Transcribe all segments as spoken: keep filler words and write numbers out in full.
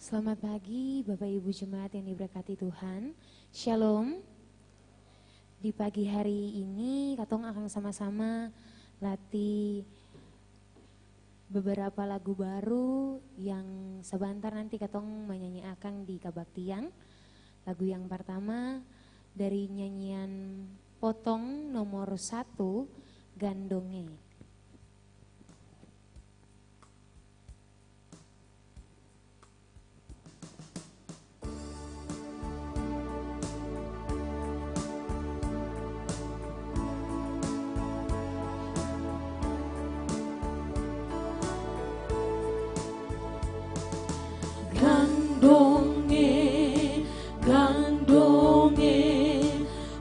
Selamat pagi, Bapak Ibu Jemaat yang diberkati Tuhan. Shalom. Di pagi hari ini, katong akan sama-sama latih beberapa lagu baru yang sabantar nanti katong manyanyi akang di kabaktian. Lagu yang partama dari nyanyian potong nomor satu, Gandonge. Gandonge, gandonge,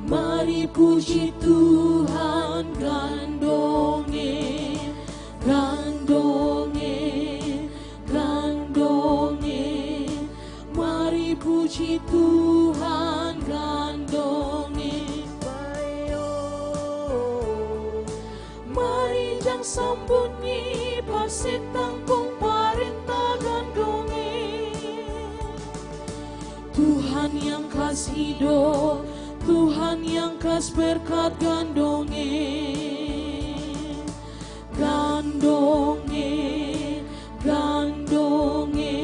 mari puji Tuhan, gandonge, gandonge, gandonge, mari puji Tuhan, gandonge. Mari jang sambunyi par setang pung parenta, gandonge. Tuhan yang kas hidop, Tuhan yang kas berkat, gandonge. Gandonge, gandonge,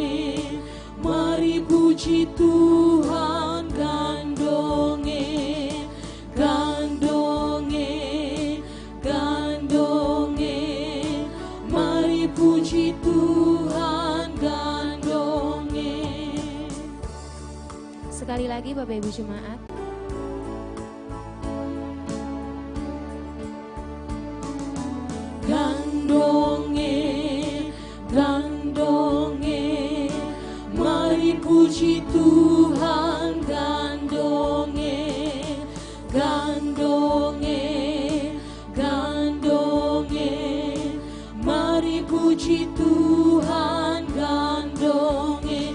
mari puji Tuhan, gandonge, gandonge, gandonge, mari puji Tuhan, gandonge. Sekali lagi, Bapak Ibu Jemaat. Gandonge, gandonge, mari puji Tuhan, gandonge, gandonge, gandonge, mari puji Tuhan, gandonge.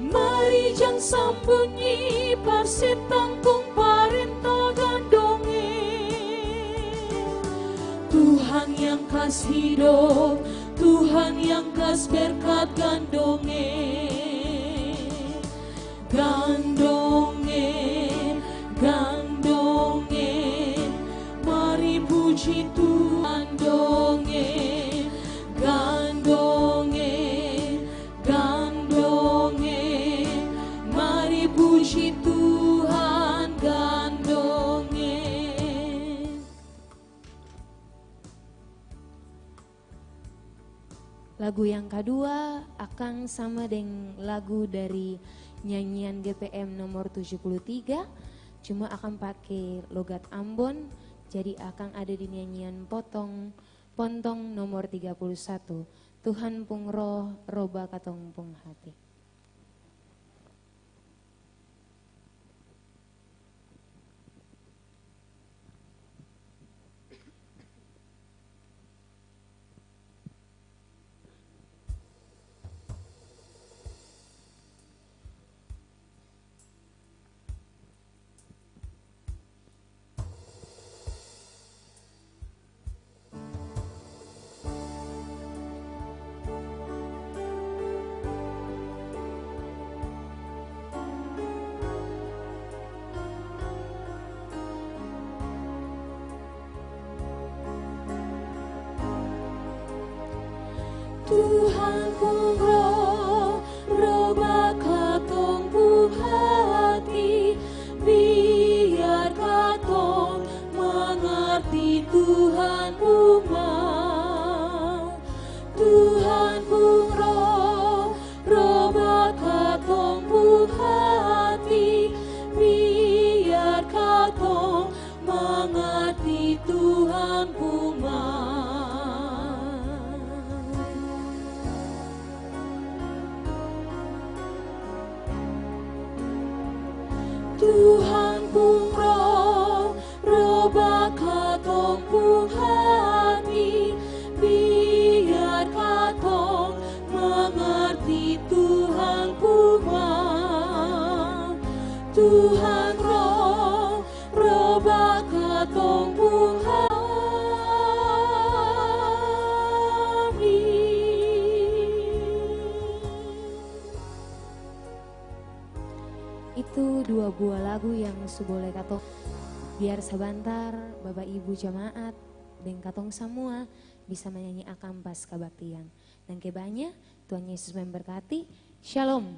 Mari jang sambunyi par setang pung parenta, gandonge. Tuhan yang kas hidop, Tuhan yang kas berkat, gandonge. Gandonge, gandonge, mari puji Tuhan, gandonge, gandonge, gandonge, mari puji Tuhan, gandonge. Lagu yang kadua akang sama deng lagu dari nyanyian G P M nomor tujuh puluh tiga, cuma akang pake logat Ambon, jadi akang ada di nyanyian potong, pontong nomor tiga puluh satu, Tuhan pung Roh Roba Katong Pung Hati. Tuhan pung Roh, roba katong pung hati, biar katong mangarti Tuhan pung mau. Tuhan pung Roh, roba katong pung hati, biar katong mangarti Tuhan pung mau. Dua buah lagu yang su boleh katong, biar sabantar Bapak Ibu jemaat deng katong samua bisa manyanyi akang pas kabaktian. Nangke banya, Tuhan Yesus memberkati. Shalom.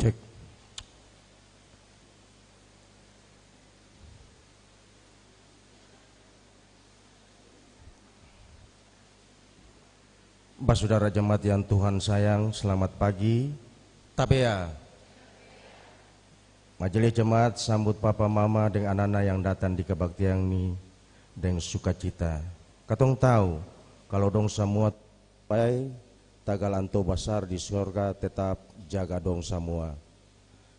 Cek. Basudara jemaat yang Tuhan sayang, selamat pagi. Tabea. Majelis jemaat sambut papa, mama, deng anana yang datang di kebaktian ini deng sukacita. Katong tau, kalo dong samua bae, tagal anto basar di sorga tetap jaga dong samua.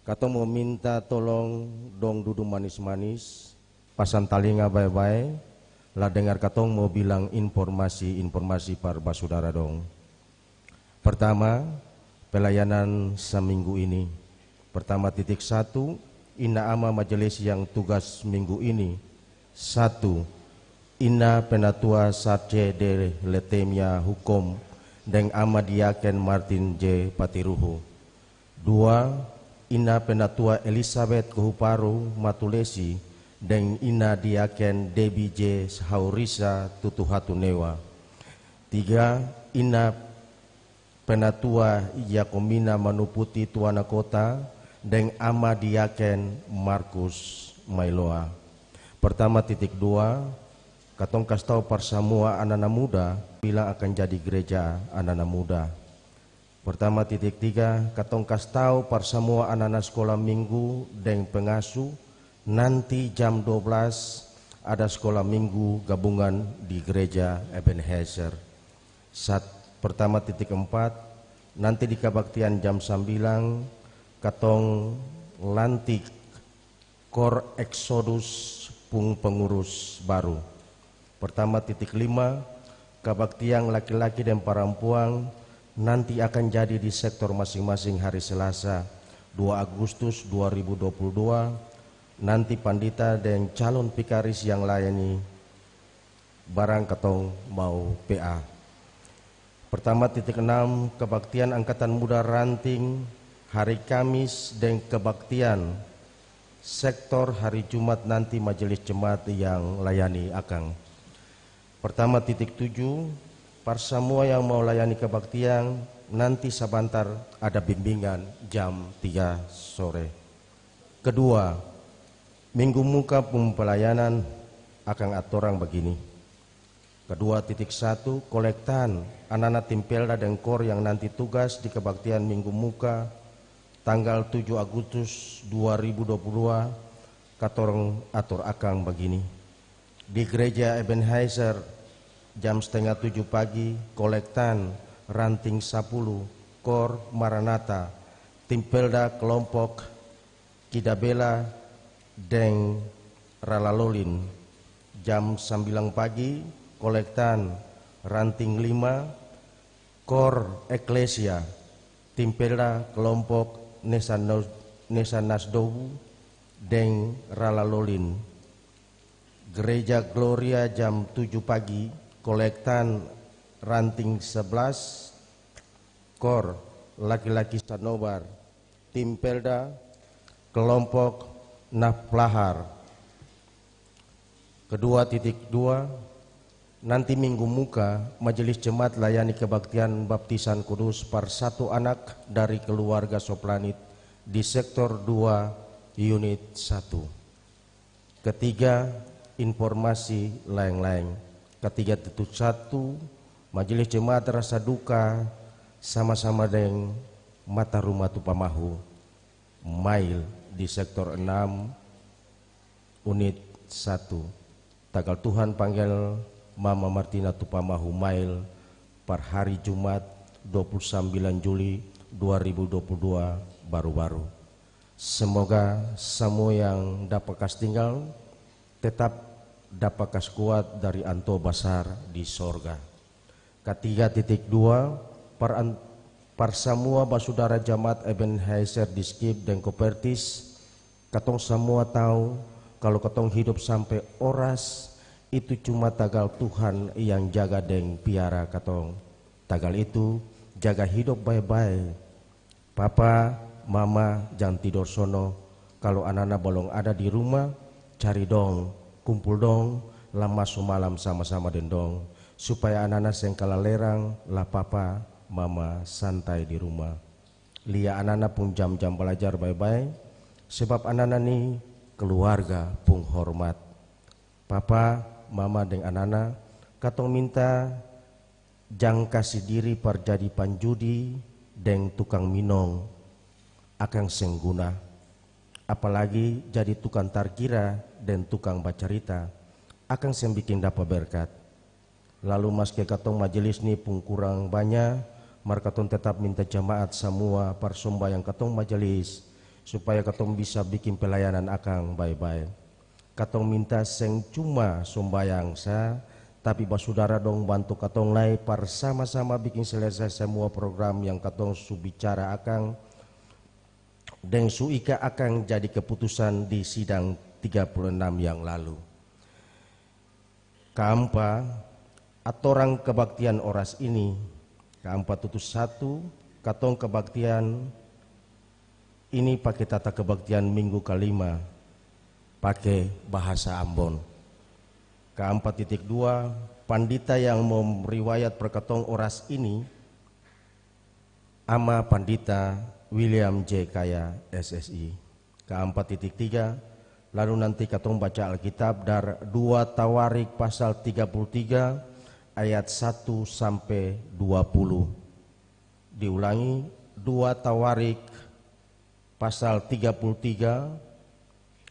Katong mo minta tolong dong dudu manis-manis, pasang talinga bae-bae, la dengar katong mo bilang informasi-informasi par basudara dong. Pertama, pelayanan saminggu ini. Pertama titik satu, ina ama majelis yang tugas minggu ini. Satu, ina penatua Sarce de Letemia Hukom deng ama diaken Martin J Patiruhu. Dua, ina penatua Elisabet Kuhuparu Matulesi deng ina diaken Debi J Haurisa Tutuhatunewa. Tiga, ina penatua Yakomina Manuputi Tuana Kota deng ama diaken Markus Mailoa. Pertama titik dua, katong kas tau par samua anana muda bilang akan jadi gereja anana muda. Pertama titik tiga, katong kas tau par samua anana skola minggu deng pengasu, nanti jam dua belas ada skola minggu gabungan di gereja Ebenezer. Sat-, pertama titik empat, nanti di kabaktian jam sambilang, katong lantik Kor Eksodus pung pengurus baru. Pertama titik lima, kabaktian laki-laki deng parampuang nanti akan jadi di sektor masing-masing hari Selasa, dua Agustus dua ribu dua puluh dua, nanti pandita deng calon vikaris yang layani barang katong mau P A. Pertama titik enam, kebaktian Angkatan Muda Ranting hari Kamis deng kebaktian sektor hari Jumat nanti majelis jemaat yang layani akang. Pertama titik tujuh, par samua yang mau layani kebaktian, nanti sabantar ada bimbingan jam tiga sore. Kedua, minggu muka pung pelayanan akang atorang bagini. Kedua titik satu, kolektan anana timpelda deng kor yang nanti tugas di kebaktian minggu muka tanggal tujuh Agustus dua ribu dua puluh dua, katorang ator akang bagini. Di Gereja Ebenezer, jam stenga tujuh pagi, kolektan ranting sapuluh, kor Maranata, timpelda kelompok Kidabela deng Ralalolin. Jam sambilang pagi, kolektan ranting lima, kor Eklesia, timpelda kelompok Nesano-, Nesanasdobu deng Ralalolin. Gereja Gloria jam tujuh pagi, kolektan ranting sebelas, kor laki-laki Sanobar, timpelda kelompok Naflahar. Kedua titik dua, nanti minggu muka, majelis jemaat layani kebaktian baptisan kudus par satu anak dari keluarga Soplanit di sektor dua, unit satu. Ketiga, informasi laeng-laeng. Katiga titik satu, majelis jemaat rasa duka sama-sama deng Mata Ruma Tupamahu, Mail di sektor enam, unit satu. Tagal Tuhan panggel Mama Martina Tupamahu Mail par hari Jumat dua puluh sambilan Juli dua ribu dua puluh dua baru-baru. Semoga samua yang dapa kas tinggal tetap dapa kas kuat dari Anto basar di sorga. Katiga titik dua, par an-, par samua basudara jamaat Ebenezer di Skip deng Kopertis, katong samua tau kalu katong hidop sampe oras, itu cuma tagal Tuhan yang jaga deng piara katong. Tagal itu, jaga hidop bae-bae. Papa, mama, jang tidor sono. Kalu anana balong ada di ruma, cari dong, kumpul dong, la maso malam sama-sama deng dong, supaya anana seng kalalerang, la papa, mama santai di ruma. Lia anana pung jam-jam balajar bae-bae, sebab anana ni keluarga pung hormat. Papa, mama, deng anana, katong minta jang kasi diri par jadi panjudi deng tukang minong, akang seng guna. Apalagi jadi tukang tarkira deng tukang bacarita, akang seng biking dapa berkat. Lalu maske katong majelis ni pung kurang banya, mar katong tetap minta jamaat samua par sombayang katong majelis, supaya katong bisa biking pelayanan akang bae-bae. Katong minta seng cuma sombayang sa, tapi basudara dong bantu katong lai par sama-sama biking selesai samua program yang katong su bicara akang deng su ika akang jadi keputusan di sidang tiga puluh enam yang lalu. Kaampa, atorang kebaktian oras ini. Kaampa tutu satu, katong kebaktian ini pake tata kebaktian minggu kalima, pake bahasa Ambon. Kaampa titik dua, pandita yang mo riwayat par katong oras ini, Ama Pandita William J Kaya, S S I. Kaampa titik tiga, lalu nanti katong baca Alkitab dar dua Tawarik pasal tiga puluh tiga ayat satu sampe dua puluh. Diulangi, dua Tawarik pasal tiga puluh tiga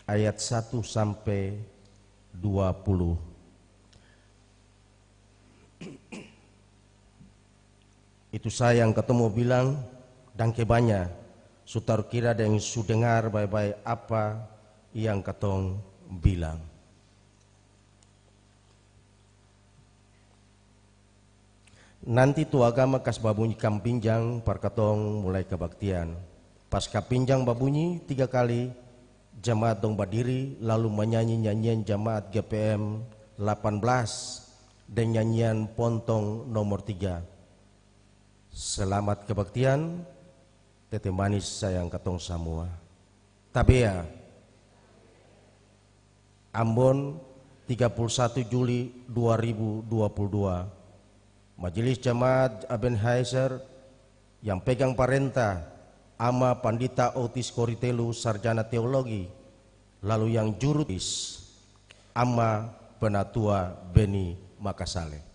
ayat satu sampe dua puluh. Itu sa yang katong mo bilang, dangke banya su tarukira deng su dengar bae-bae apa yang katong bilang. Nanti tu agama kas babunyi kampinjang par katong mulai kabaktian. Pas kapinjang babunyi tiga kali, jemaat dong badiri lalu manyanyi nyanyian jemaat G P M lapan belas deng nyanyian Pontong nomor tiga. Selamat kebaktian, tete manis sayang katong samua. Tabea. Ambon, tiga puluh satu Juli dua ribu dua puluh dua. Majelis Jemaat Ebenezer yang pegang parenta, Ama Pandita Otis Koritelu, Sarjana Teologi, lalu yang juru tulis, Ama Penatua Beni Makasale.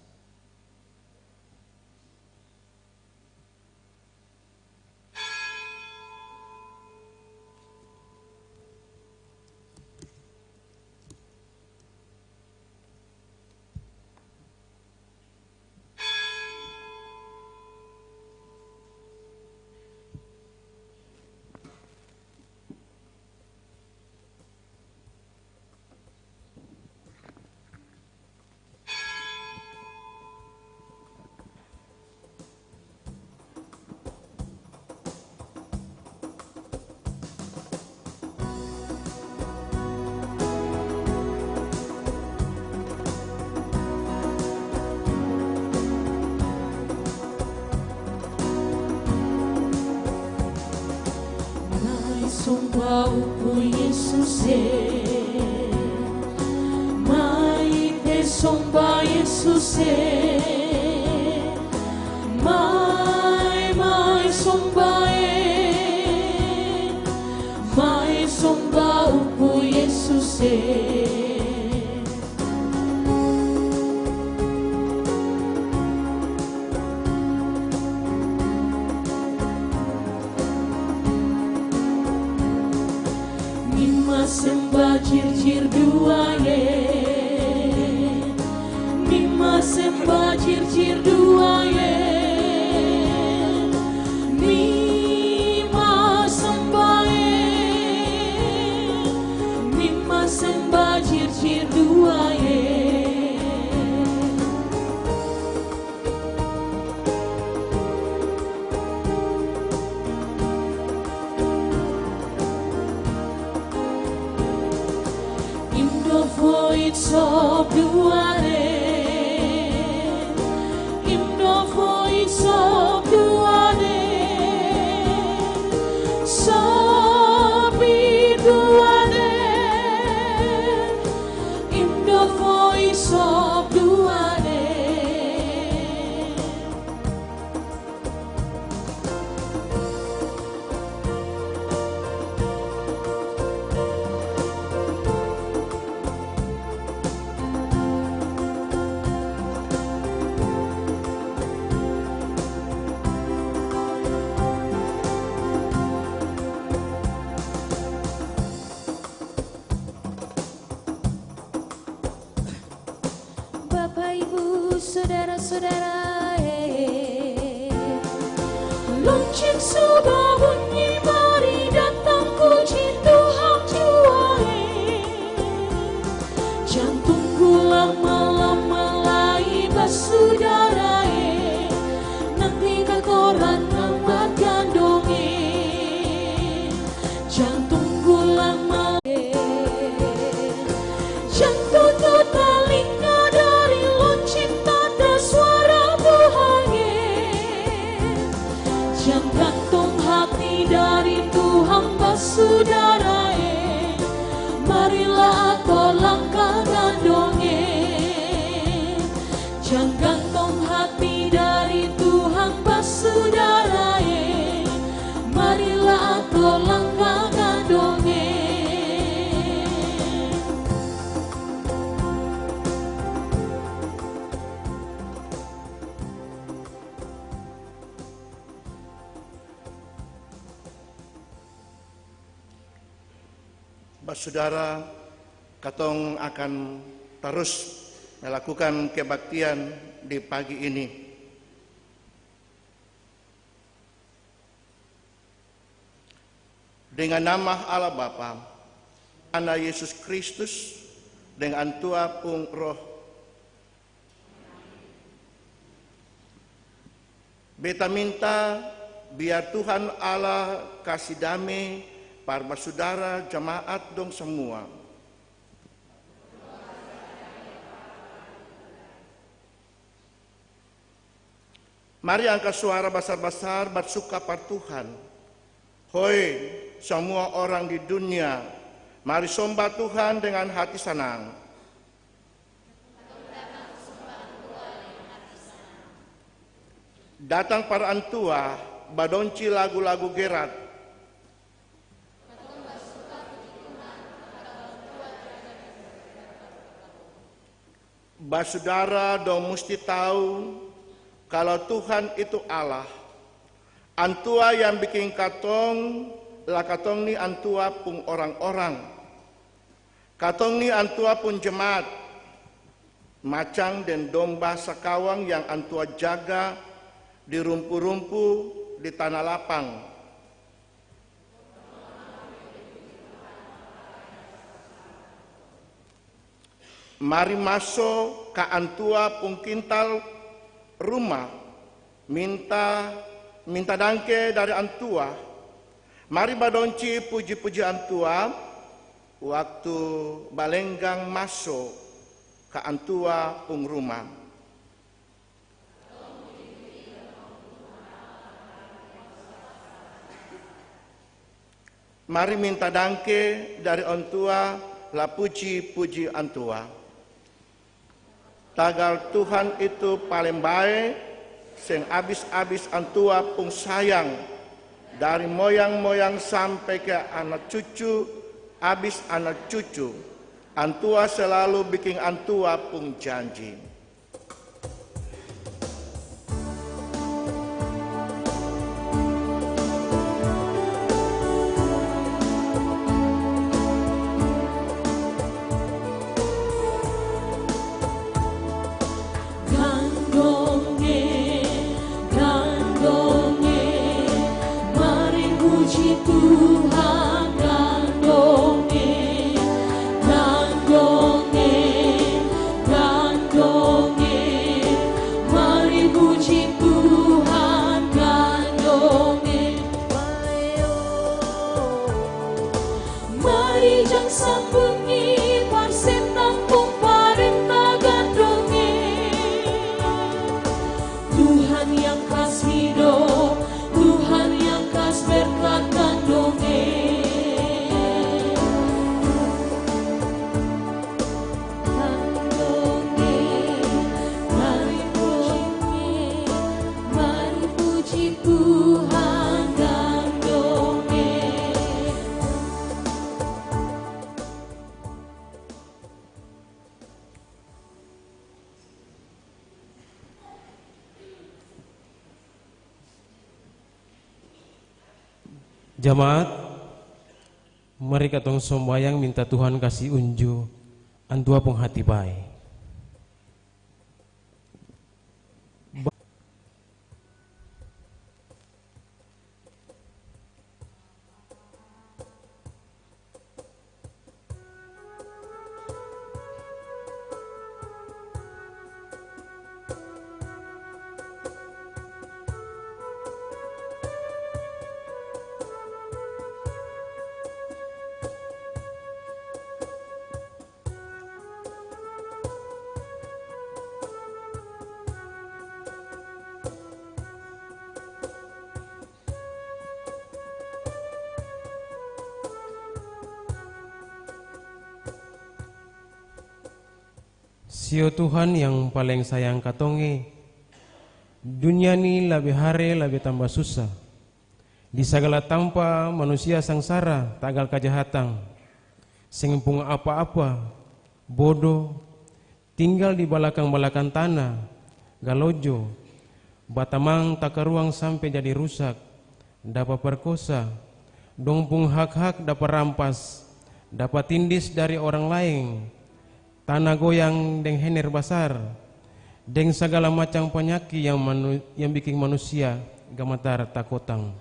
Mai somba upu Yesus e, mai te somba Yesus e, mai, mai somba e, mai somba upu Yesus e. Nima semba jirjir dua ye, nima semba jirjir dua ye, nima semba e, nima semba jirjir dua ye. Im do foit sop dua re, im do foit sop dua re, sop dua re, im do foit sop dua re. Bapa, Ibu, sodara-sodara, eh. Lonceng su babunyi, mari datang ko Dengarkan dongeng, jang tunggu lama. Jang tutu talinga dari lonceng tanda suara Tuhan e. Jang gantong hati dari Tuhan basudara e. Marilah ator langkah dan dongeng. Jang gantong hati dari Tuhan basudara e, marilah ator langkah dongeng. Basudara, katong akan tarus melakukan kebaktian di pagi ini. Dengan nama Allah Bapa, Ana Yesus Kristus, deng Antua pung Roh. Beta minta, biar Tuhan Allah kasi dame par basudara jamaat dong samua. Mari angka suara basar-basar, barsuka par Tuhan. Hoi, samua orang di dunia, mari somba Tuhan dengan hati sanang. Datang par Antua, badonci lagu-lagu gerat. Basudara dong musti tau kalo Tuhan itu Allah, Antua yang biking katong, la katong ni Antua pung orang-orang. Katong ni Antua pung jemaat, macang deng domba sakawang yang Antua jaga di rumpu-rumpu di tana lapang. Mari maso ka Antua pung kintal ruma, minta, minta dangke dari Antua. Mari badonci puji-puji Antua, waktu balenggang maso ka Antua pung ruma. Mari minta dangke dari Antua, la puji-puji Antua. Tagal Tuhan itu paleng bae, seng abis-abis Antua pung sayang, dari moyang-moyang sampe ke ana cucu, abis ana cucu, Antua selalu biking Antua pung janji. Gang dongeng, gang dongeng, mari puji Tuhan, gang dongeng, gang dongeng, gang dongeng, mari puji Tuhan, gang dongeng. Mari jang sambunyi par setang pung parenta, gang dongeng. Tuhan yang kas hidop, Tuhan yang kas berkat, gang dongeng. Jamaat, mari katong sombayang minta Tuhan kasi unju Antua pung hati bae. Sio Tuhan yang paleng sayang katong e, dunia ni labe hari labe tamba susa. Di sagala tampa manusia sangsara tagal kajahatan, seng pung apa-apa, bodo, tinggal di balakang-balakang tana, galojo, batamang takaruang sampe jadi rusak, dapa perkosa, dong pung hak-hak dapa rampas, dapa tindis dari orang laeng, tana goyang deng hener basar, deng sagala macam panyaki yang manu-, yang biking manusia gamatar takotang.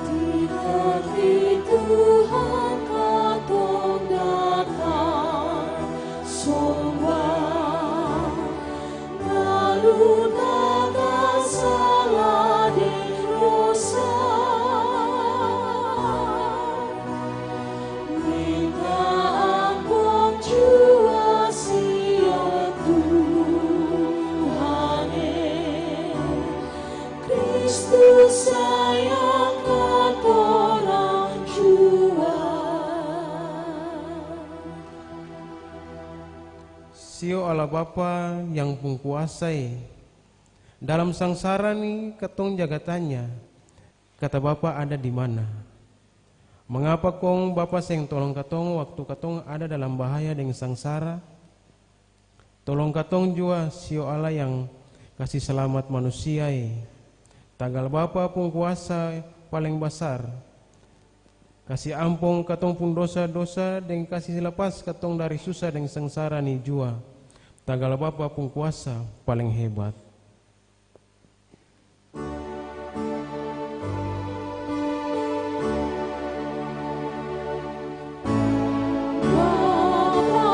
Di hati Tuhan katong datang somba, lalu tagal sala deng dosa. Minta ampung jua sio Tuhan e, Kristus sayang katorang jua. Sio Allah Bapa yang pung kuasa e, dalam sangsara ni katong jaga tanya, kata Bapa ada di mana? Mangapa kong Bapa seng tolong katong waktu katong ada dalam bahaya deng sangsara? Tolong katong jua, sio Allah yang kasi slamat manusia e. Tagal Bapa pung kuasa paleng basar. Kasi ampong katong pung dosa-dosa deng kasi lapas katong dari susa deng sangsara ni jua. Tagal Bapa pung kuasa paleng hebat. Bapa,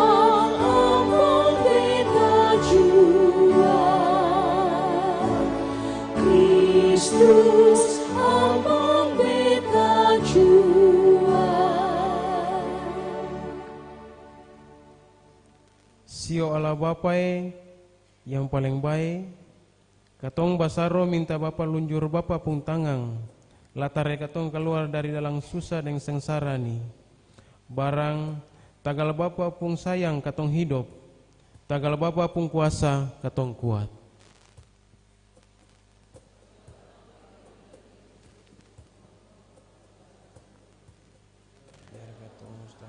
ampong beta jua. Kristus, ampong beta jua. Sio Allah Bapa e, yang paleng bae, katong basaro minta Bapa lunjur Bapa pung tangang, la tare katong kaluar dari dalang susa deng sengsara ni. Barang tagal Bapa pung sayang katong hidop, tagal Bapa pung kuasa katong kuat. Biar katong musta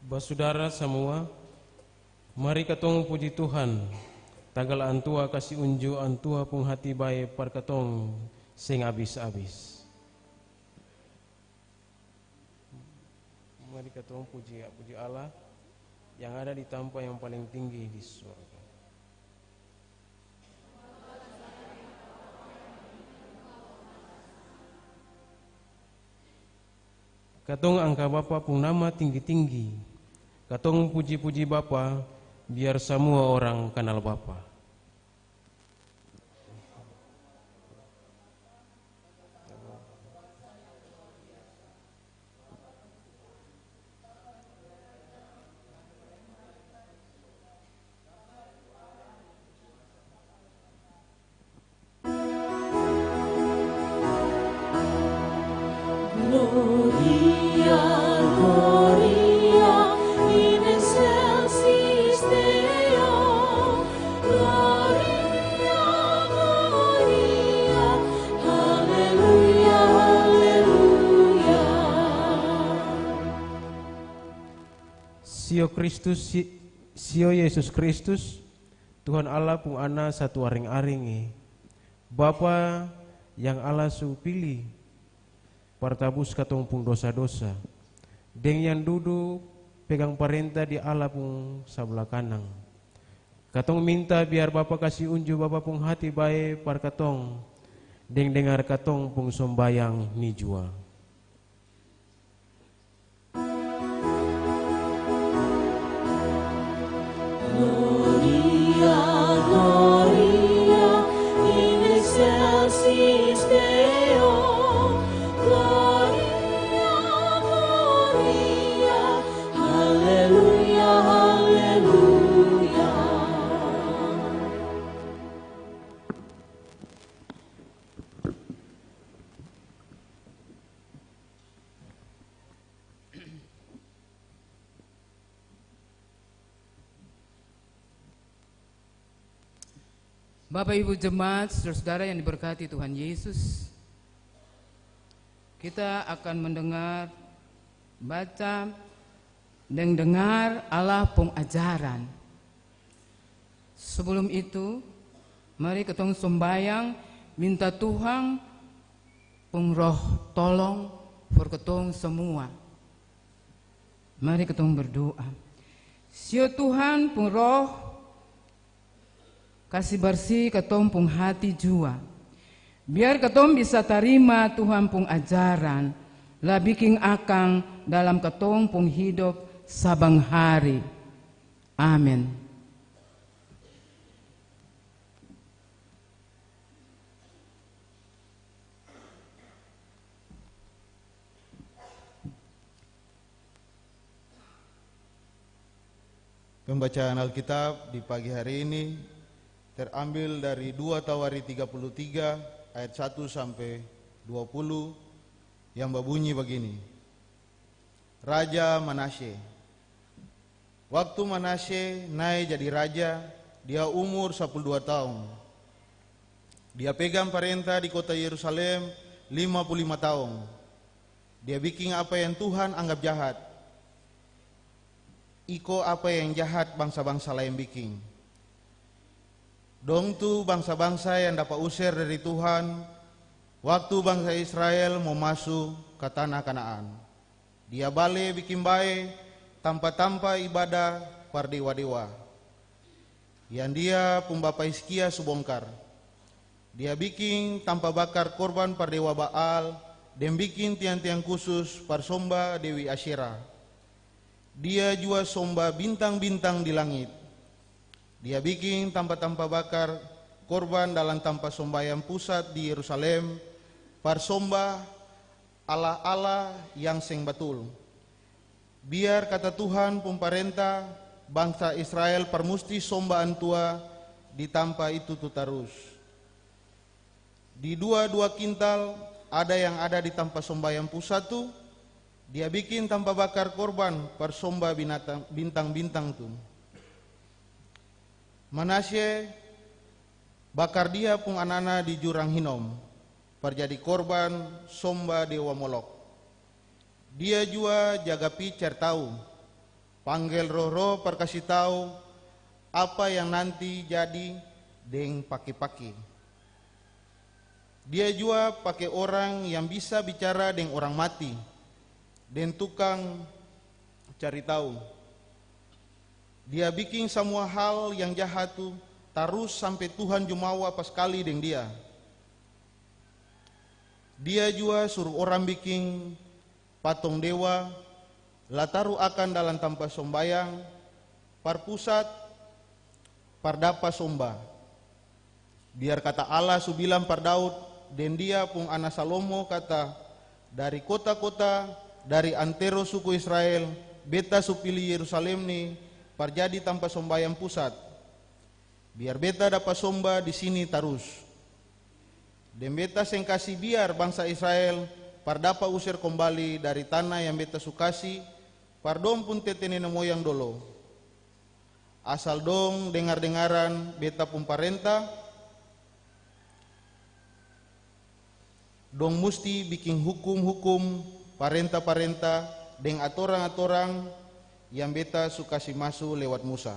Basudara samua, mari katong puji Tuhan, tagal Antua kasi unju Antua pung hati bae par katong seng abis-abis. Mari katong puji, puji Allah yang ada di tampa yang paleng tinggi di sorga. Katong angka Bapa pung nama tinggi-tinggi. Katong puji-puji Bapa, biar samua orang kanal Bapa. Gloria, Gloria in excelsis Deo. Gloria, Gloria, Haleluya, Haleluya. Sio Kristus, si-, Sio Yesus Kristus, Tuhan Allah pung Ana satu aring-aring e, Bapa yang Allah su pili par tabus katong pung dosa-dosa, deng yang dudu pegang parenta di Allah pung sabla kanang. Katong minta biar Bapa kasi unju Bapa pung hati bae par katong, deng dengar katong pung sombayang ni jua. Gloria, Gloria in excelsis Deo. Gloria, Gloria, Haleluya, Haleluya. Bapak, Ibu, jemaat, saudara-saudara yang diberkati Tuhan Yesus, kita akan mendengar, baca, deng dengar Allah pung ajaran. Sebelum itu, mari katong sombayang, minta Tuhan pung Roh tolong for katong semua. Mari katong berdoa. Sio Tuhan pung Roh, kasi barsi katong pung hati jua. Biar katong bisa tarima Tuhan pung ajaran, la biking akang dalam katong pung hidop sabang hari. Amen. Pembacaan Alkitab di pagi hari ini terambil dari dua Tawari tiga puluh tiga ayat satu sampe dua puluh yang babunyi bagini. Raja Manasye. Waktu Manasye nae jadi raja, dia umur sapuluh dua taong. Dia pegang parenta di kota Yerusalem lima puluh lima taong. Dia biking apa yang Tuhan anggap jahat, iko apa yang jahat bangsa-bangsa laeng biking. Dong tu bangsa-bangsa yang dapa user dari Tuhan waktu bangsa Israel mo maso ka tana Kanaan. Dia bale biking bae tampa-tampa ibada par dewa-dewa yang dia pung bapa Hizkia su bongkar. Dia biking tampa bakar korban par dewa Baal deng biking tiang-tiang kusus par somba dewi Asyera. Dia jua somba bintang-bintang di langit. Dia biking tampa-tampa bakar korban dalam tampa sombayang pusat di Yerusalem par somba allah-allah yang seng batul. Biar kata Tuhan pung parenta, bangsa Israel par musti somba antua di tampa itu tu tarus. Di dua-dua kintal ada yang ada di tampa sombayang pusat tu, dia biking tampa bakar korban par somba binatang, bintang-bintang tu. Manasye bakar dia pung anana di jurang Hinom, par jadi korban somba dewa Molok. Dia jua jaga pi cari tau, panggel roh-roh par kasi tau apa yang nanti jadi deng pake-pake. Dia jua pake orang yang bisa bicara deng orang mati, deng tukang cari tau. Dia biking samua hal yang jaha tu tarus sampe Tuhan jumawa paskali deng dia. Dia jua suru orang biking patong dewa, la taru akang dalam tampa sombayang par pusat, par dapa somba. Biar kata Allah su bilang par Daud deng dia pung ana Salomo kata, "Dari kota-kota, dari antero suku Israel, Beta su pili Yerusalem ni par jadi tampa sombayang pusat. Biar Beta dapa somba di sini tarus. Deng Beta seng kasi biar bangsa Israel par dapa user kombali dari tana yang beta su kasi par dong pung tete nene moyang dolo. Asal dong dengar-dengaran beta pung parenta, dong musti biking hukum-hukum, parenta-parenta, deng atorang-atorang yang beta su kasi maso lewat Musa.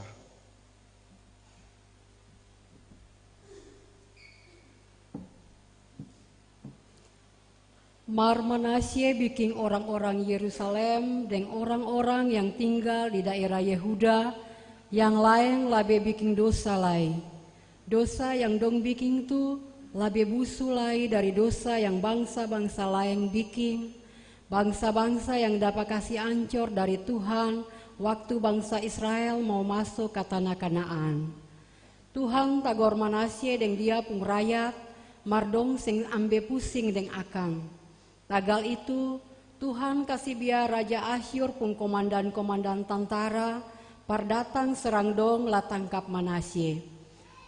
Mar Manasye biking orang-orang Yerusalem deng orang-orang yang tinggal di daera Yehuda yang laeng labe biking dosa lai. Dosa yang dong biking tu labe busu lai dari dosa yang bangsa-bangsa laeng biking, bangsa-bangsa yang dapa kasi ancor dari Tuhan waktu bangsa Israel mau maso ka tana Kanaan. Tuhan tagor Manasye deng dia pung rayat, mar dong seng ambe pusing deng akang. Tagal itu, Tuhan kasi biar Raja Asyur pung komandan-komandan tantara par datang serang dong la tangkap Manasye.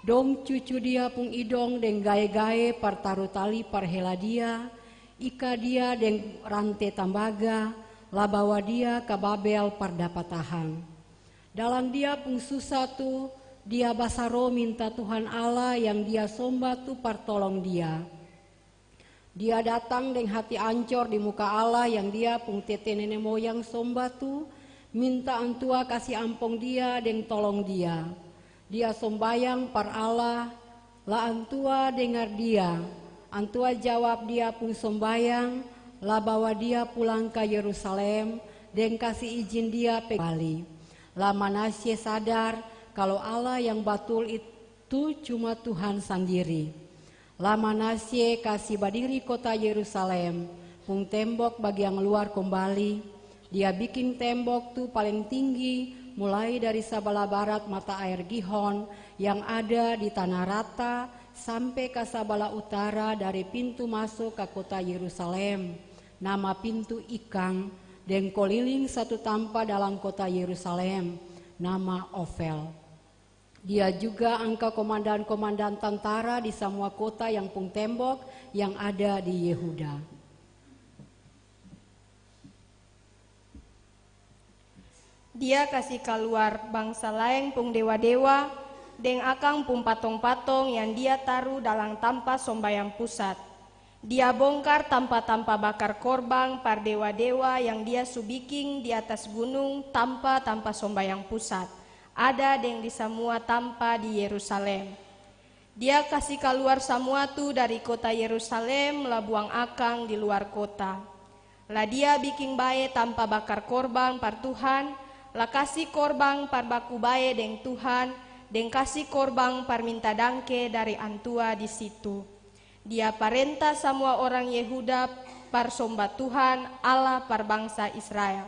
Dong cucu dia pung idong deng gae-gae par taru tali par hela dia, ika dia deng rante tambaga, la bawa dia ka Babel par dapa tahang. Dalam dia pung susa tu, dia basaro minta Tuhan Allah yang dia somba tu par tolong dia. Dia datang deng hati ancor di muka Allah yang dia pung tete nene moyang somba tu, minta Antua kasi ampong dia deng tolong dia. Dia sombayang par Allah, la Antua dengar dia. Antua jawab dia pung sombayang, la bawa dia pulang ka Yerusalem, deng kasi ijin dia pe bali. La Manasye sadar kalu Allah yang batul itu cuma Tuhan sandiri. La Manasye kasi badiri kota Yerusalem pung tembok bagian luar kombali. Dia biking tembok tu paleng tinggi, mulai dari sabala barat mata aer Gihon yang ada di tana rata, sampe ka sabala utara dari pintu maso ka kota Yerusalem, nama Pintu Ikang, deng koliling satu tampa dalam kota Yerusalem, nama Ofel. Dia juga angka komandan-komandan tantara di samua kota yang pung tembok yang ada di Yehuda. Dia kasi kaluar bangsa laeng pung dewa-dewa deng akang pung patong-patong yang dia taru dalam tampa sombayang pusat. Dia bongkar tampa-tampa bakar korbang par dewa-dewa yang dia su biking di atas gunung, tampa-tampa sombayang pusat, ada deng di samua tampa di Yerusalem. Dia kasi kaluar samua tu dari kota Yerusalem, la buang akang di luar kota. La dia biking bae tampa bakar korbang par Tuhan, la kasi korbang par baku bae deng Tuhan, deng kasi korbang par minta dangke dari Antua di situ. Dia parenta samua orang Yehuda par somba Tuhan, Allah par bangsa Israel.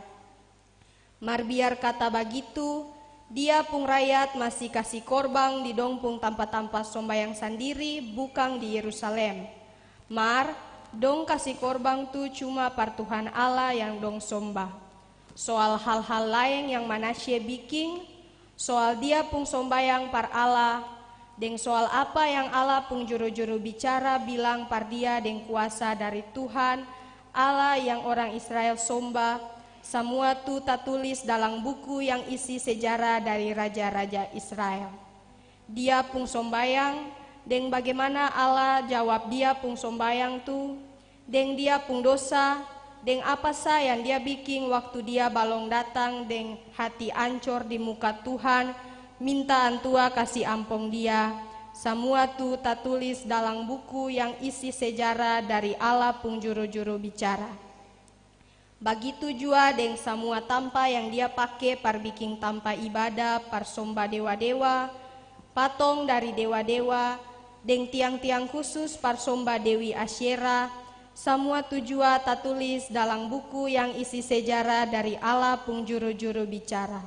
Mar biar kata bagitu, dia pung rayat masi kasi korbang di dong pung tampa-tampa sombayang sandiri, bukang di Yerusalem. Mar, dong kasi korbang tu cuma par Tuhan Allah yang dong somba. Soal hal-hal laeng yang Manasye biking, soal dia pung sombayang par Allah, deng soal apa yang Allah pung juru-juru bicara bilang par dia deng kuasa dari Tuhan, Allah yang orang Israel somba, samua tu tatulis dalam buku yang isi sejarah dari raja-raja Israel. Dia pung sombayang, deng bagimana Allah jawab dia pung sombayang tu, deng dia pung dosa, deng apa sa yang dia biking waktu dia balong datang deng hati ancor di muka Tuhan, minta Antua kasi ampong dia, samua tu tatulis dalam buku yang isi sejarah dari Allah pung juru-juru bicara. Bagitu jua deng samua tampa yang dia pake par biking tampa ibada par somba dewa-dewa, patong dari dewa-dewa, deng tiang-tiang khusus par somba dewi Asyera, samua tu jua tatulis dalam buku yang isi sejarah dari Allah pung juru-juru bicara.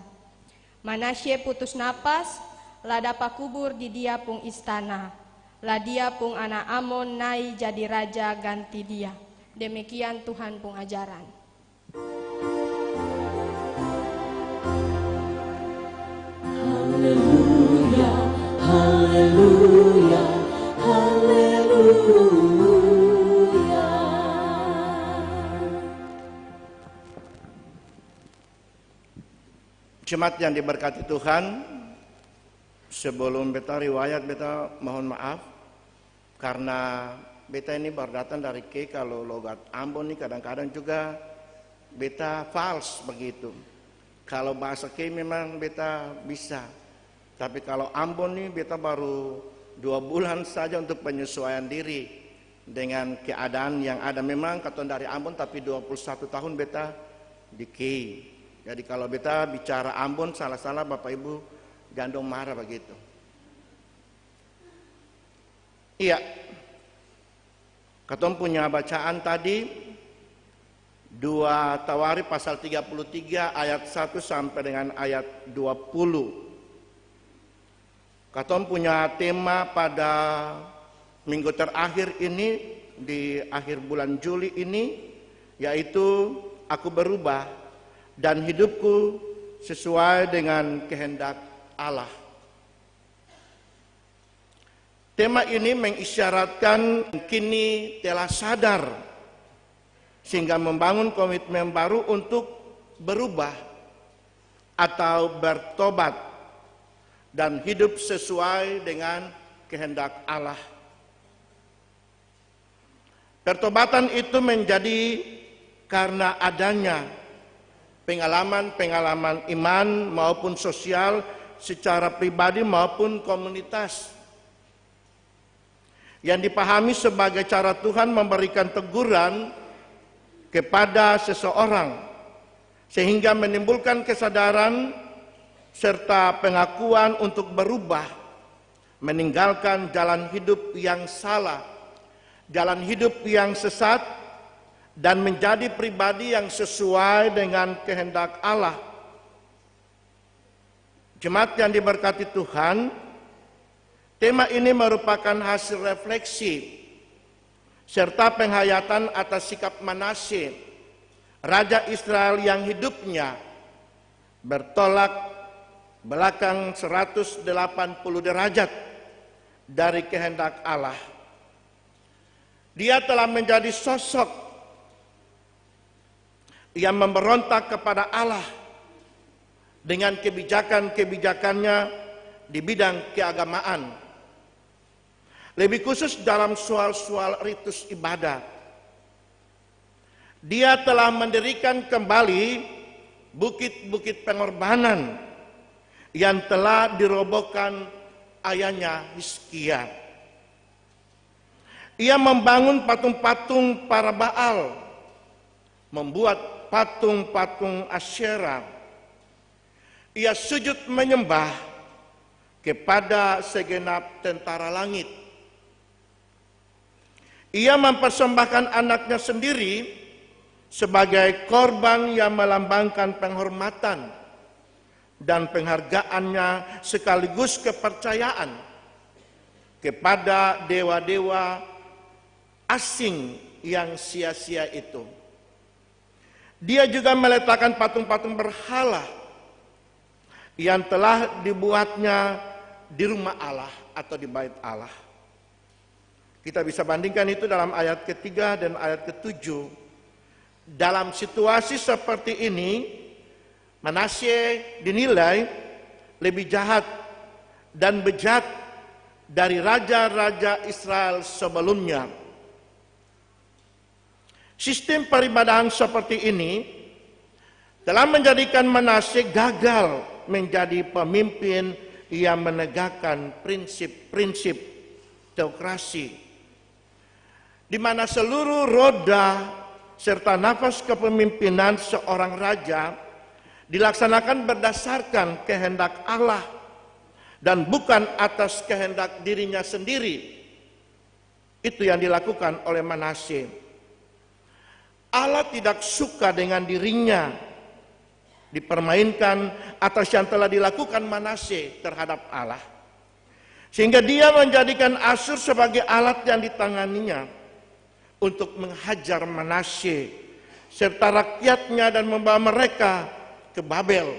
Manasye putus napas, la dapa kubur di dia pung istana. La dia pung ana Amon nae jadi raja ganti dia. Demikian Tuhan pung ajaran. Haleluya, haleluya, haleluya. Jemaat yang diberkati Tuhan, sebelum beta riwayat, beta mohon maaf karna beta ini baru datang dari K. Kalau logat Ambon ni kadang-kadang juga beta fals bagitu. Kalau bahasa K memang beta bisa, tapi kalau Ambon ni beta baru dua bulan saja untuk penyesuaian diri dengan keadaan yang ada. Memang katong dari Ambon, tapi dua puluh satu tahun beta di K. Jadi, kalau beta bicara Ambon salah-salah, Bapak Ibu jang dong mara bagitu. Iya. Katong punya bacaan tadi, dua Tawarikh pasal tiga puluh tiga ayat satu sampai dengan ayat dua puluh. Katong punya tema pada minggu terakhir ini, di akhir bulan Juli ini, yaitu Aku Berubah dan Hidupku Sesuai Dengan Kehendak Allah. Tema ini mengisyaratkan kini telah sadar, sehingga membangun komitmen baru untuk berubah atau bertobat dan hidup sesuai dengan kehendak Allah. Pertobatan itu menjadi karena adanya pengalaman-pengalaman iman maupun sosial secara pribadi maupun komunitas yang dipahami sebagai cara Tuhan memberikan teguran kepada seseorang, sehingga menimbulkan kesadaran serta pengakuan untuk berubah, meninggalkan jalan hidup yang salah, jalan hidup yang sesat, dan menjadi pribadi yang sesuai dengan kehendak Allah. Jemaat yang diberkati Tuhan, tema ini merupakan hasil refleksi serta penghayatan atas sikap Manasye, raja Israel yang hidupnya bertolak belakang seratus delapan puluh derajat dari kehendak Allah. Dia telah menjadi sosok yang memberontak kepada Allah dengan kebijakan-kebijakannya di bidang keagamaan, lebih khusus dalam soal-soal ritus ibadah. Dia telah mendirikan kembali bukit-bukit pengorbanan yang telah dirobohkan ayahnya Hizkia. Ia membangun patung-patung para Baal, membuat patung-patung Asyera. Ia sujud menyembah kepada segenap tentara langit. Ia mempersembahkan anaknya sendiri sebagai korban yang melambangkan penghormatan dan penghargaannya sekaligus kepercayaan kepada dewa-dewa asing yang sia-sia itu. Dia juga meletakkan patung-patung berhala yang telah dibuatnya di rumah Allah atau di bait Allah. Kita bisa bandingkan itu dalam ayat ketiga dan ayat ketujuh. Dalam situasi seperti ini, Manasye dinilai lebih jahat dan bejat dari raja-raja Israel sebelumnya. Sistem peribadahan seperti ini telah menjadikan Manasye gagal menjadi pemimpin yang menegakkan prinsip-prinsip teokrasi, di mana seluruh roda serta nafas kepemimpinan seorang raja dilaksanakan berdasarkan kehendak Allah dan bukan atas kehendak dirinya sendiri. Itu yang dilakukan oleh Manasye. Allah tidak suka dengan dirinya dipermainkan atas yang telah dilakukan Manasye terhadap Allah. Sehingga dia menjadikan Asyur sebagai alat yang ditanganinya untuk menghajar Manasye serta rakyatnya dan membawa mereka ke Babel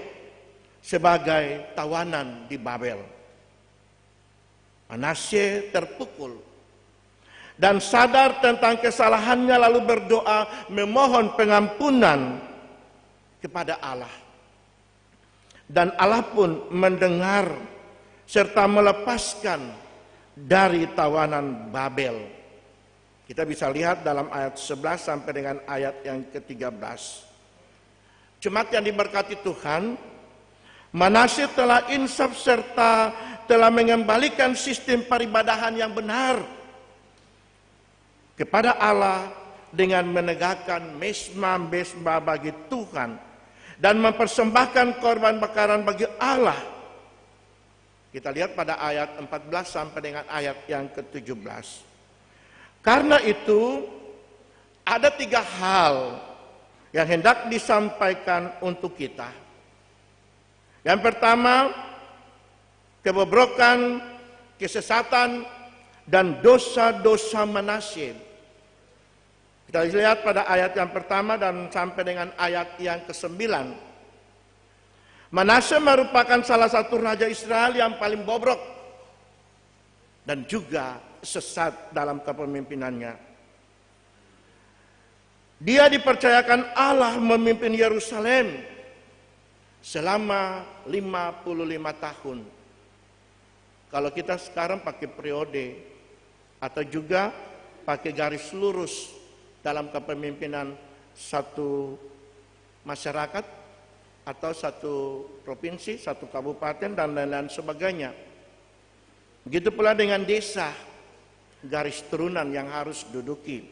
sebagai tawanan di Babel. Manasye terpukul dan sadar tentang kesalahannya, lalu berdoa memohon pengampunan kepada Allah. Dan Allah pun mendengar serta melepaskan dari tawanan Babel. Kita bisa lihat dalam ayat sebelas sampai dengan ayat yang ketiga belas. Jemaat yang diberkati Tuhan, Manasye telah insaf serta telah mengembalikan sistem peribadahan yang benar kepada Allah dengan menegakkan mesbah-mesbah bagi Tuhan dan mempersembahkan korban bakaran bagi Allah. Kita lihat pada ayat empat belas sampai dengan ayat yang ketujuh belas. Karena itu, ada tiga hal yang hendak disampaikan untuk kita. Yang pertama, kebobrokan, kesesatan, dan dosa-dosa Manasye. Kita lihat pada ayat yang pertama dan sampai dengan ayat yang kesembilan. Manasye merupakan salah satu raja Israel yang paling bobrok dan juga sesat dalam kepemimpinannya. Dia dipercayakan Allah memimpin Yerusalem selama lima puluh lima tahun. Kalau kita sekarang pakai periode atau juga pakai garis lurus dalam kepemimpinan satu masyarakat atau satu provinsi, satu kabupaten, dan lain-lain sebagainya. Begitu pula dengan desa, garis turunan yang harus duduki.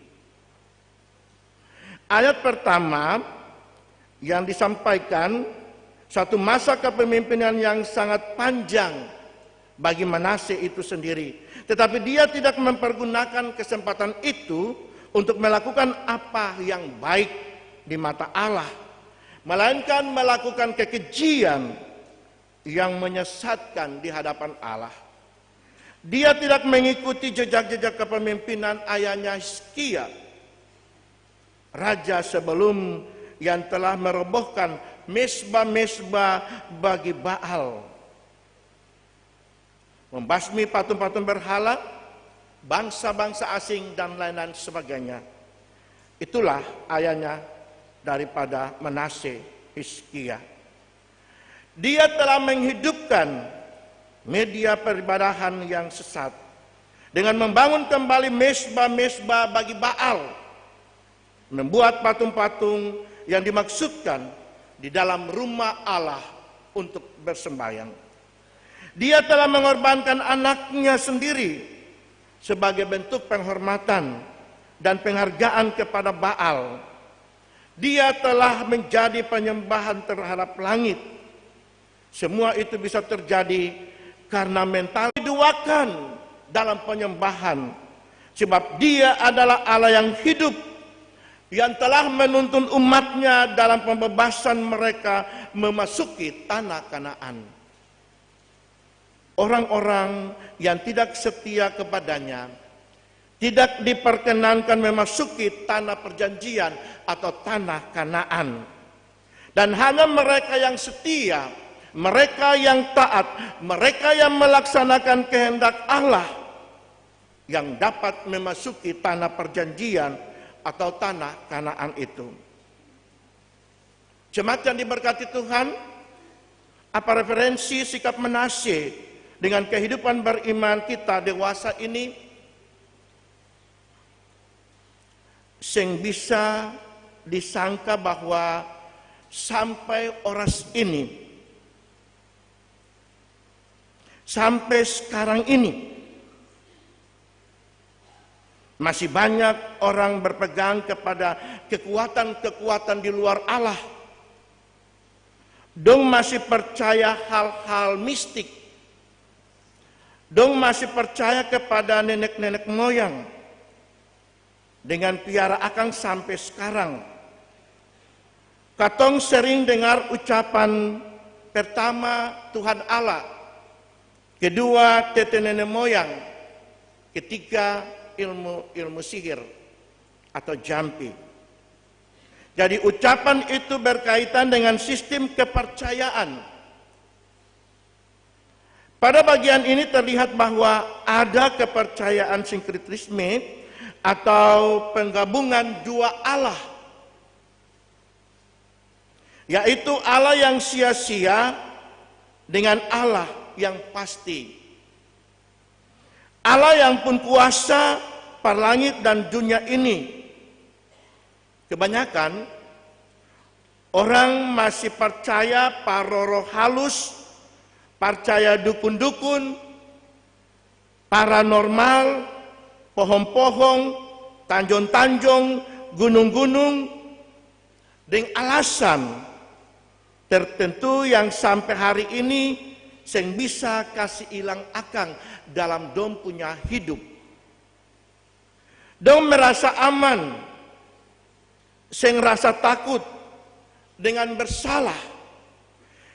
Ayat pertama yang disampaikan, satu masa kepemimpinan yang sangat panjang bagi Manasye itu sendiri. Tetapi dia tidak mempergunakan kesempatan itu untuk melakukan apa yang baik di mata Allah, melainkan melakukan kekejian yang menyesatkan di hadapan Allah. Dia tidak mengikuti jejak-jejak kepemimpinan ayahnya Hizkia, raja sebelum yang telah merobohkan mesbah-mesbah bagi Baal, membasmi patung-patung berhala, bangsa-bangsa asing, dan lain-lain sebagainya. Itulah ayahnya daripada Manasye, Hizkia. Dia telah menghidupkan media peribadahan yang sesat dengan membangun kembali mesbah-mesbah bagi Baal, membuat patung-patung yang dimaksudkan di dalam rumah Allah untuk bersembahyang. Dia telah mengorbankan anaknya sendiri sebagai bentuk penghormatan dan penghargaan kepada Baal. Dia telah menjadi penyembahan terhadap langit. Semua itu bisa terjadi karena mental diduakan dalam penyembahan. Sebab Dia adalah Allah yang hidup, yang telah menuntun umat-Nya dalam pembebasan mereka memasuki tanah Kanaan. Orang-orang yang tidak setia kepada-Nya tidak diperkenankan memasuki tanah perjanjian atau tanah Kanaan. Dan hanya mereka yang setia, mereka yang taat, mereka yang melaksanakan kehendak Allah yang dapat memasuki tanah perjanjian atau tanah Kanaan itu. Jemaat yang diberkati Tuhan, apa referensi sikap Manasye dengan kehidupan beriman kita dewasa ini? Seng bisa disangka bahwa sampai oras ini, sampai skarang ini, masih banyak orang berpegang kepada kekuatan-kekuatan di luar Allah. Dong masih percaya hal-hal mistik. Dong masih percaya kepada nenek-nenek moyang. Dengan piara akang sampe skarang. Katong sering dengar ucapan pertama Tuhan Allah, kedua tete nene moyang, ketiga ilmu, ilmu sihir atau jampi. Jadi ucapan itu berkaitan dengan sistem kepercayaan. Pada bagian ini terlihat bahwa ada kepercayaan sinkretisme atau penggabungan dua Allah, yaitu Allah yang sia-sia dengan Allah yang pasti. Allah yang pung kuasa par langit dan dunia ini. Kebanyakan orang masih parcaya par roh-roh halus, parcaya dukun-dukun, paranormal, pohong-pohong, tanjong-tanjong, gunung-gunung, deng alasan tertentu yang sampe hari ini seng bisa kasi ilang akang dalam dong punya hidup. Dong merasa aman, seng rasa takut dengan bersalah,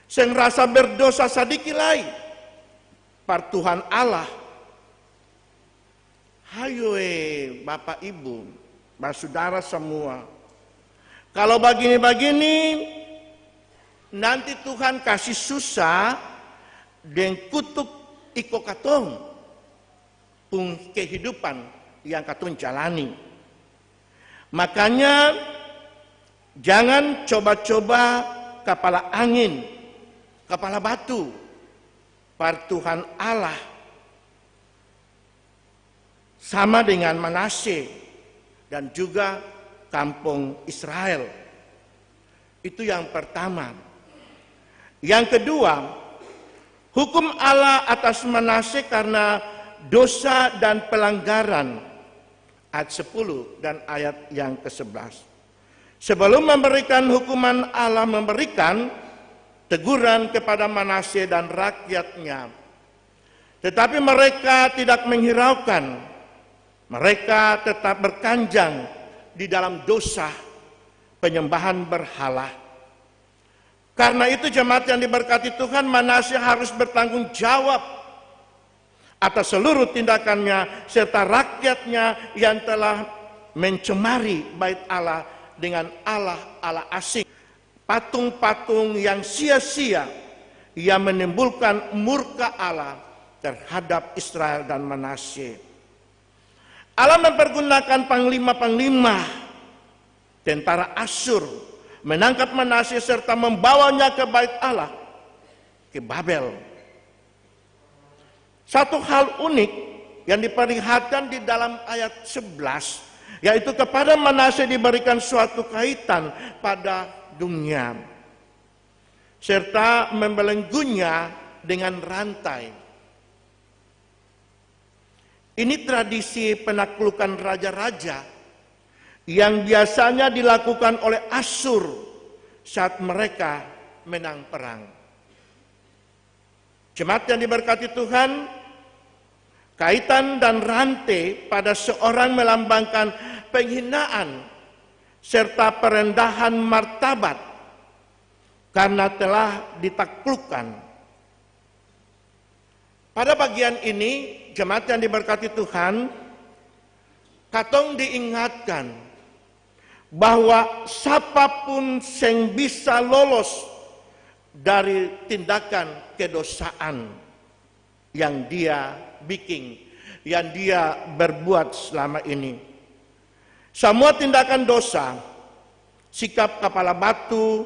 seng rasa berdosa sadiki lai par Tuhan Allah. Hayo e, Bapa Ibu, basudara samua, kalo bagini-bagini, nanti Tuhan kasi susa deng kutuk iko katong pung kehidupan yang katong jalani. Makanya, jangan coba-coba kapala angin, kapala batu par Tuhan Allah, sama dengan Manasye dan juga kampong Israel. Itu yang pertama. Yang kedua, hukum Allah atas Manasye karna dosa dan pelanggaran, ayat sepuluh dan ayat yang kesebelas. Sebelum memberikan hukuman, Allah memberikan teguran kepada Manasye dan rakyatnya. Tetapi mereka tidak menghiraukan. Mereka tetap berkanjang di dalam dosa penyembahan berhala. Karna itu, jemaat yang diberkati Tuhan, Manasye harus bertanggung jawab atas seluruh tindakannya serta rakyatnya yang telah mencemari bait Allah dengan allah-allah asing, patung-patung yang sia-sia, yang menimbulkan murka Allah terhadap Israel dan Manasye. Allah mempergunakan panglima-panglima tentara Asyur menangkap Manasye serta membawanya ke bait Allah, ke Babel. Satu hal unik yang diperlihatkan di dalam ayat sebelas, yaitu kepada Manasye diberikan suatu kaitan pada dunia, serta membelenggunya dengan rantai. Ini tradisi penaklukan raja-raja yang biasanya dilakukan oleh Asyur saat mereka menang perang. Jemaat yang diberkati Tuhan, kaitan dan rante pada seorang melambangkan penghinaan serta perendahan martabat karna telah ditaklukkan. Pada bagian ini, jemaat yang diberkati Tuhan, katong diingatkan bahwa sapa pun seng bisa lolos dari tindakan kedosaan yang dia biking, yang dia berbuat selama ini. Samua tindakan dosa, sikap kapala batu,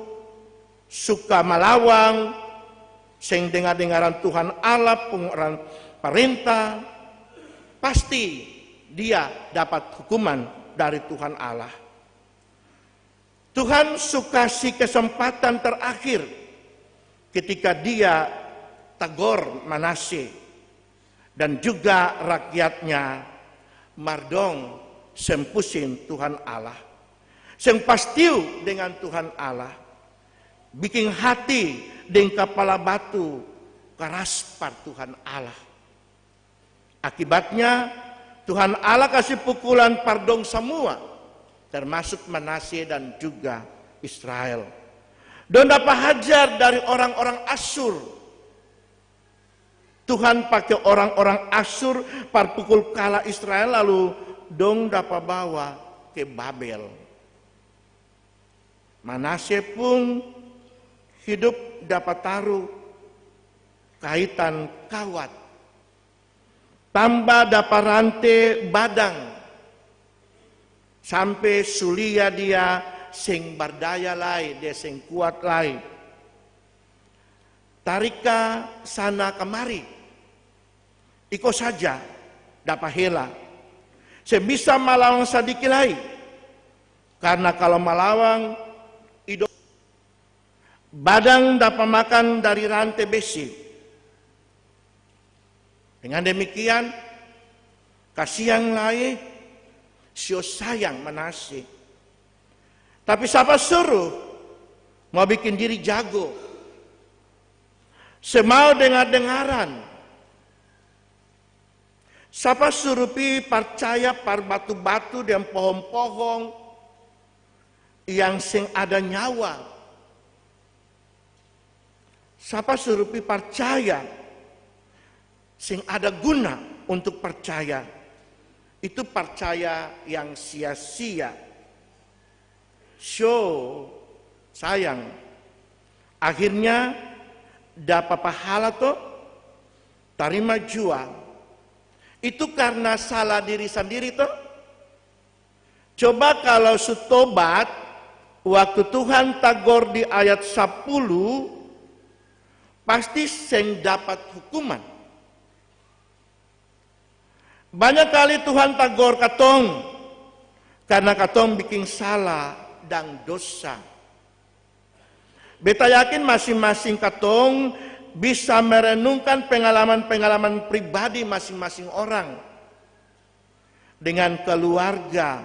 suka malawang, seng dengar-dengaran Tuhan Allah pung orang parenta, pasti dia dapat hukuman dari Tuhan Allah. Tuhan su kasi kesempatan terakhir ketika Dia tagor Manasye dan juga rakyatnya, mar dong seng pusing Tuhan Allah, seng pastiu dengan Tuhan Allah, biking hati deng kapala batu karas par Tuhan Allah. Akibatnya, Tuhan Allah kasi pukulan par dong samua, termasuk Manasye dan juga Israel. Dong dapa hajar dari orang-orang Asyur. Tuhan pake orang-orang Asyur par pukul kala Israel, lalu dong dapa bawa ke Babel. Manasye pung hidup dapa taru kaitan kawat, tamba dapa rante badang, sampe su lia dia seng bardaya lai, dia seng kuat lai. Lari ka sana kamari, iko saja dapa hela. Seng bisa malawang sadiki lai, karna kalo malawang, ido badang dapa makan dari rante besi. Dengan demikian, kasiang lai, sio sayang Manasye. Tapi sapa suru mo biking diri jago? Seng mau dengar-dengaran. Sapa suru pi parcaya par batu-batu deng pohong-pohong yang seng ada nyawa? Sapa suru pi parcaya seng ada guna untuk parcaya? Itu parcaya yang sia-sia. So, sayang. Akhirnya dapa pahala to, tarima jua. Itu karna salah diri sandiri to? Coba kalo su tobat, waktu Tuhan tagor di ayat sapuluh, pasti seng dapat hukuman. Banya kali Tuhan tagor katong karna katong biking sala dang dosa. Beta yakin masing-masing katong bisa merenungkan pengalaman-pengalaman pribadi masing-masing orang dengan keluarga,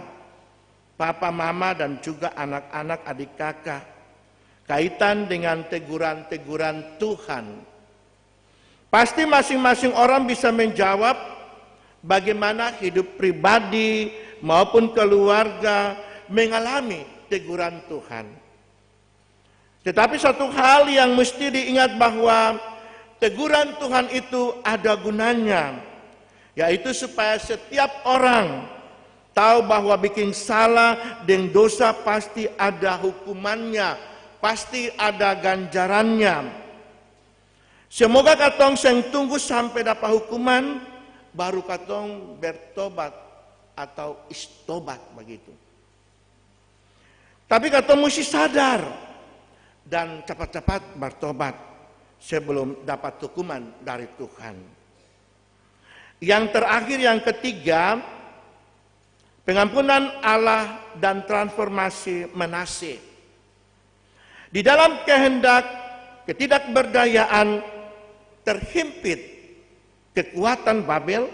papa, mama, dan juga anak-anak, adik kaka, kaitan dengan teguran-teguran Tuhan. Pasti masing-masing orang bisa menjawab bagaimana hidup pribadi maupun keluarga mengalami teguran Tuhan. Tetapi satu hal yang mesti diingat bahwa teguran Tuhan itu ada gunanya, yaitu supaya setiap orang tahu bahwa biking salah deng dosa pasti ada hukumannya, pasti ada ganjarannya. Semoga katong seng tunggu sampe dapa hukuman, baru katong bertobat atau istobat bagitu. Tapi katong musti sadar dan capat-capat bertobat sebelum dapat hukuman dari Tuhan. Yang terakhir, yang ketiga, pengampunan Allah dan transformasi Manasye. Di dalam kehendak ketidakberdayaan, terhimpit kekuatan Babel,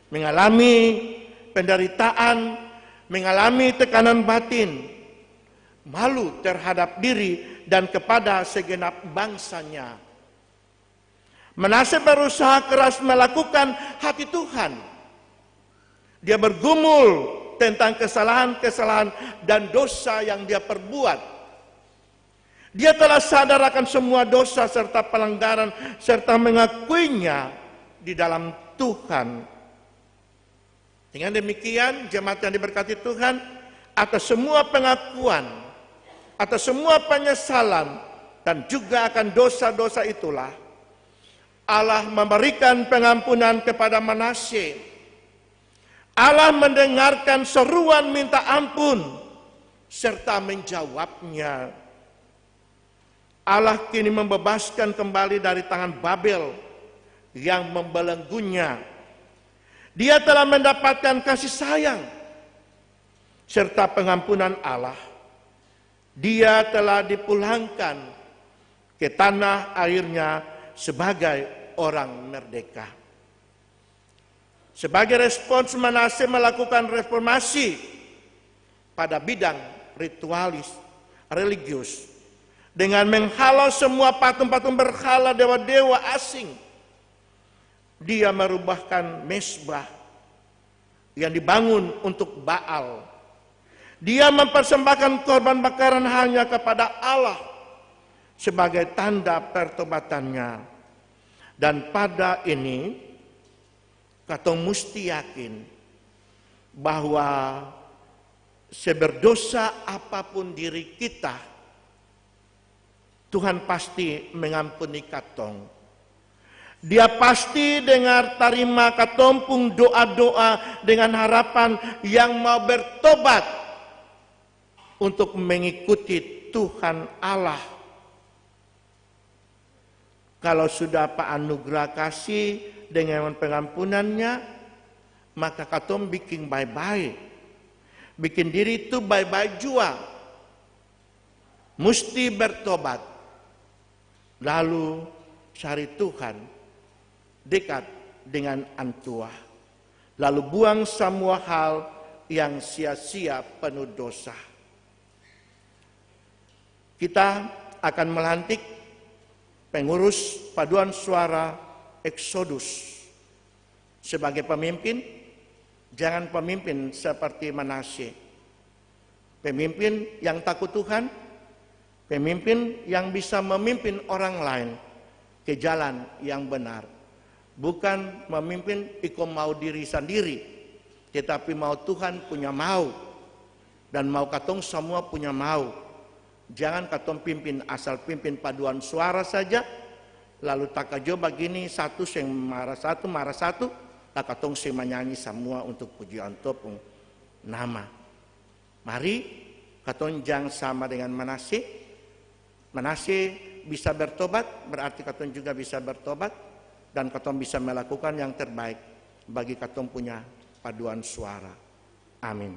mengalami penderitaan, mengalami tekanan batin, malu terhadap diri dan kepada segenap bangsanya. Manasye berusaha keras melakukan hati Tuhan. Dia bergumul tentang kesalahan-kesalahan dan dosa yang dia perbuat. Dia telah sadar akan semua dosa serta pelanggaran, serta mengakuinya di dalam Tuhan. Dengan demikian, jemaat yang diberkati Tuhan, atas semua pengakuan, atas semua penyesalan, dan juga akan dosa-dosa itulah, Allah memberikan pengampunan kepada Manasye. Allah mendengarkan seruan minta ampun serta menjawabnya. Allah kini membebaskan kembali dari tangan Babel yang membelenggunya. Dia telah mendapatkan kasih sayang serta pengampunan Allah. Dia telah dipulangkan ke tanah airnya sebagai orang merdeka. Sebagai respons, Manasye melakukan reformasi pada bidang ritualis religius dengan menghalau semua patung-patung berhala dewa-dewa asing. Dia merubahkan mesbah yang dibangun untuk Baal. Dia mempersembahkan korban bakaran hanya kepada Allah sebagai tanda pertobatannya. Dan pada ini, katong musti yakin bahwa seberdosa apapun diri kita, Tuhan pasti mengampuni katong. Dia pasti dengar tarima katong pung doa-doa dengan harapan yang mau bertobat untuk mengikuti Tuhan Allah. Kalo su dapa anugrah kasih dengan pengampunan-Nya, maka katong biking bae-bae. Biking diri tu bae-bae jua. Musti bertobat. Lalu cari Tuhan, dekat dengan Antua. Lalu buang samua hal yang sia-sia penuh dosa. Kita akan melantik pengurus paduan suara Exodus sebagai pemimpin. Jangan pemimpin seperti Manasye. Pemimpin yang takut Tuhan, pemimpin yang bisa memimpin orang lain ke jalan yang benar. Bukan memimpin iko mau diri sandiri, tetapi mau Tuhan punya mau, dan mau katong samua punya mau. Jangan katong pimpin, asal pimpin paduan suara saja, lalu takajo bagini, satu seng mara satu, mara satu, la katong seng manyanyi samua untuk puji Antua pung nama. Mari katong jang sama dengan Manasye. Manasye bisa bertobat, berarti katong juga bisa bertobat, dan katong bisa melakukan yang terbaik bagi katong punya paduan suara. Amin.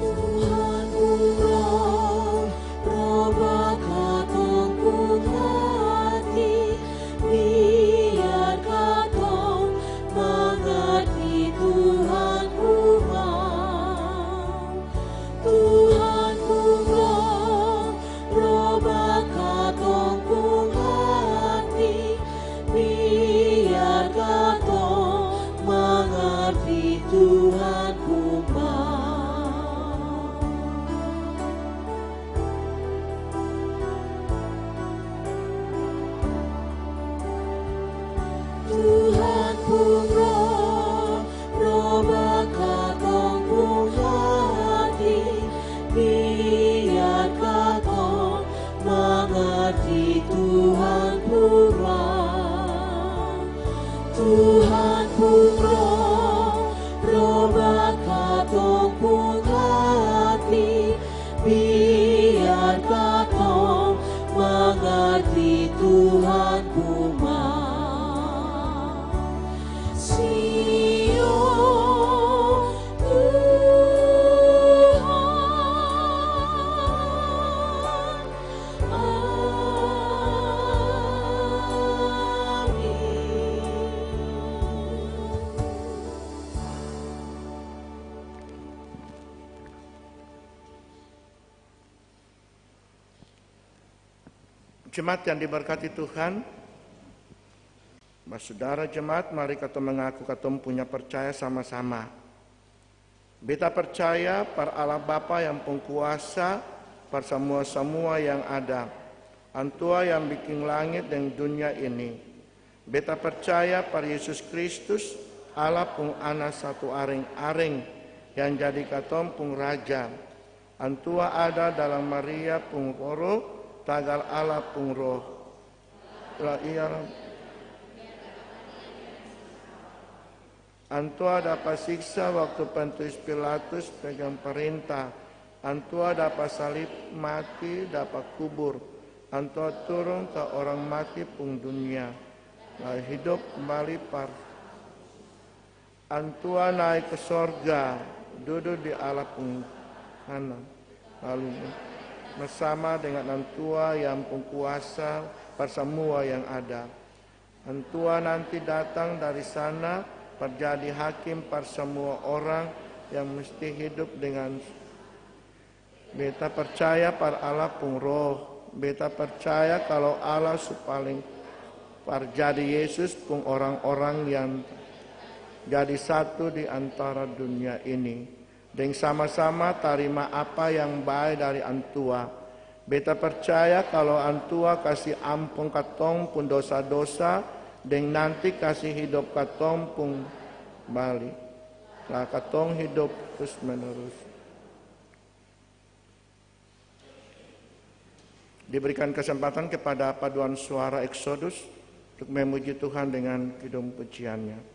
Tuhan pung Roh, roba katong pung hati, biar katong mangarti Tuhan pung mau. Tuhan pung Roh, roba katong pung hati, biar katong mangarti Tuhan pung mau. Tuhan pung Roh, roba katong pung hati, biar katong mangarti Tuhan pung mau. Tuhan pung Roh, roba katong pung hati, biar katong mangarti Tuhan pung mau. Sio Tuhan, amin. Jemaat yang diberkati Tuhan, basudara jemaat, mari katong mangaku katong punya percaya sama-sama. Beta percaya par Allah Bapa yang pung kuasa, par samua-samua yang ada, Antua yang biking langit deng dunia ini. Beta percaya par Yesus Kristus, Allah pung Ana satu areng-areng, yang jadi katong pung Raja. Antua ada dalam Maria pung roh, tagal Allah pung Roh. La ia Antua dapa siksa waktu Pontius Pilatus pegang parenta. Antua dapa salib, mati, dapa kubur. Antua turung ka orang mati pung dunia, la hidop kembali par. Antua nae ka sorga, dudu di Allah pung kanan, lalu bersama dengan Antua yang pung kuasa par samua yang ada. Antua nanti datang dari sana par jadi hakim par samua orang yang musti hidup dengan. Beta parcaya par Allah pung Roh. Beta parcaya kalo Allah su paling par jadi Yesus pung orang-orang yang jadi satu di antara dunia ini. Deng sama-sama tarima apa yang bae dari Antua. Beta parcaya kalo Antua kasi ampong katong pung dosa-dosa, deng nanti kasi hidop katong pung bali. La katong hidop terus-menerus. Diberikan kesempatan kepada paduan suara Eksodus untuk memuji Tuhan dengan kidung pujiannya.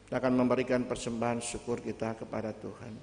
Kita akan memberikan persembahan syukur kita kepada Tuhan.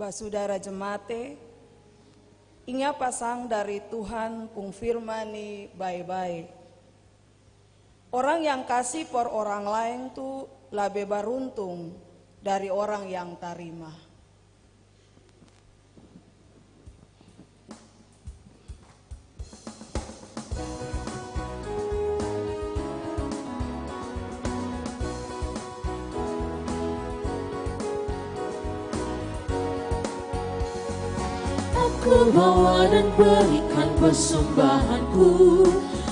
Basudara jemate, inga pasang dari Tuhan pung firman ni bae-bae. Orang yang kasi for orang laeng tu labe baruntung dari orang yang tarima. Aku bawa dan berikan persembahanku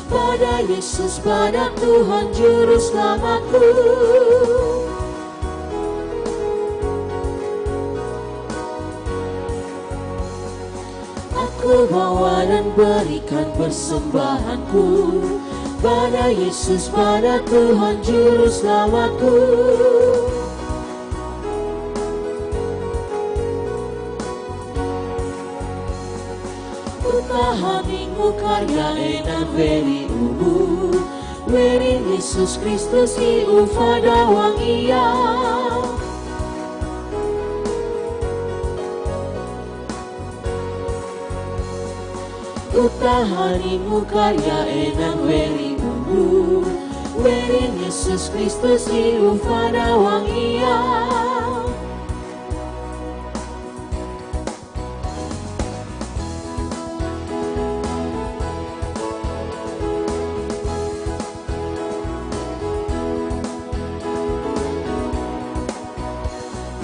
pada Yesus, pada Tuhan Juru Selamatku. Aku bawa dan berikan persembahanku pada Yesus, pada Tuhan Juru Selamatku. Ku taha ningu karja enan weri ubu, weri Yesus Kristus i ufa dawang ia. Ku taha ningu karja enan weri ubu, weri Yesus Kristus i ufa dawang ia.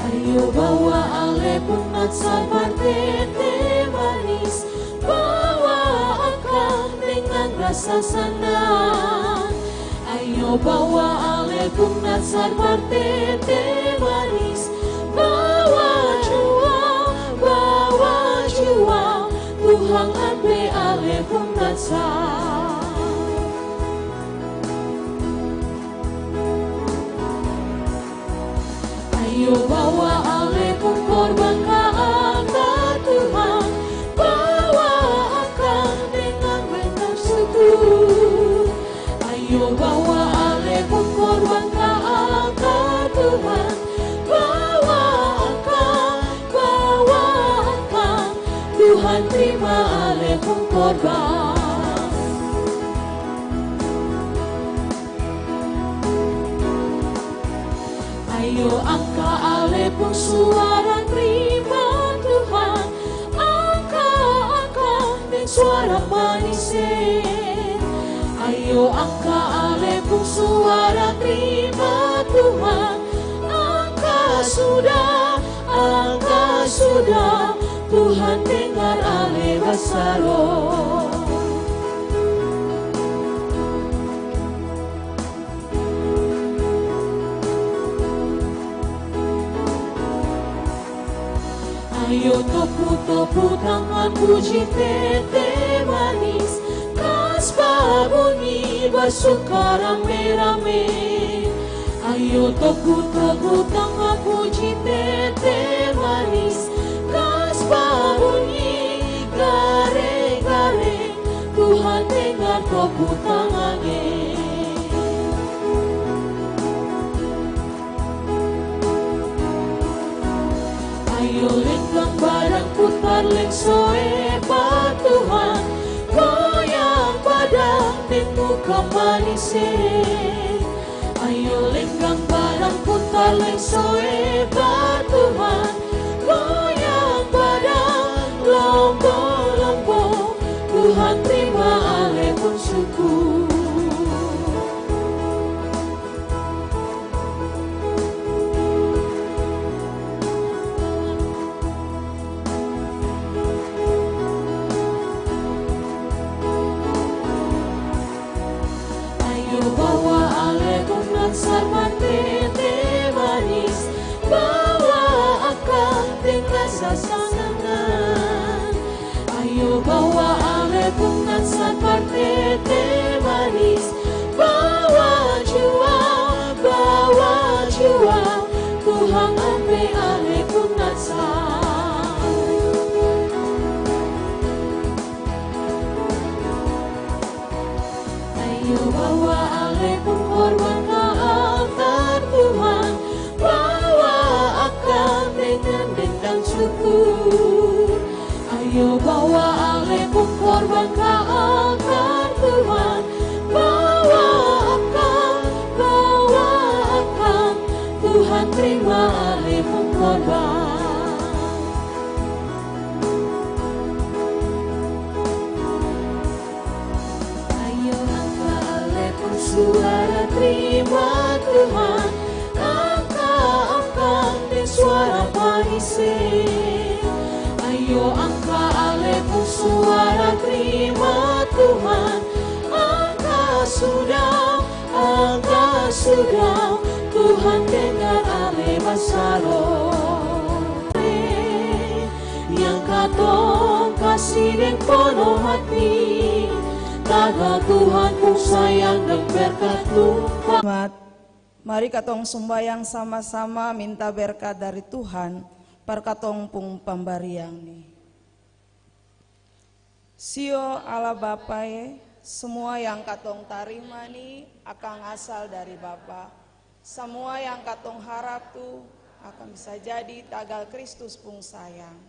Ayo bawa ale pung natsar par tete manis, bawa akang dengan rasa sanang. Ayo bawa ale pung natsar par tete manis, bawa jua, bawa jua, Tuhan ambe ale pung natsar. Ayo bawa ale pung korban ka altar Tuhan, bawa akang dengan bendang syukur. Ayo bawa ale pung korban ka altar Tuhan, bawa akang, bawa akang, Tuhan trima ale pung korban. Ayo angka ale pung suara trima Tuhan, angka, angka deng suara manis e. Ayo angka ale pung suara trima Tuhan, angka sudah, angka sudah, Tuhan dengar ale basaro. Ayo topu-topu tangan puji tete manis, kas babunyi basukar rame-rame. Ayo topu-topu tangan puji tete manis, kas babunyi gareng-gareng. Tuhan dengar topu tangan e. Ayo lenggang badang putar lengso e pa Tuhan, goyang badang deng muka manis e. Ayo lenggang badang putar lengso e pa Tuhan, goyang badang lombo-lombo, Tuhan trima ale pung syukur. Ayo bawa ale pung naksar par tete manis, bawa akang deng rasa sanang. Ayo bawa ale pung naksar par tete manis, bawa jua, bawa jua, Tuhan ambe ale pung naksar. Ayo bawa ale pung korban ka altar Tuhan, bawa akang deng bendang syukur. Terima ale pung korban. Ayo angka ale pung suara, terima Tuhan. Angka, angka deng suara paise. Ayo angka ale pung suara, terima Tuhan. Angka sudah, angka sudah, Tuhan dengar ale basaro. Yang katong kasi deng pono hati, tagal Tuhan pung sayang deng berkat tumpah. Mari katong sumbayang sama-sama minta berkat dari Tuhan par katong pung pambarian ni. Sio Allah Bapa e, samua yang katong tarima ni akang asal dari Bapa. Samua yang katong harap tu akang bisa jadi tagal Kristus pung sayang.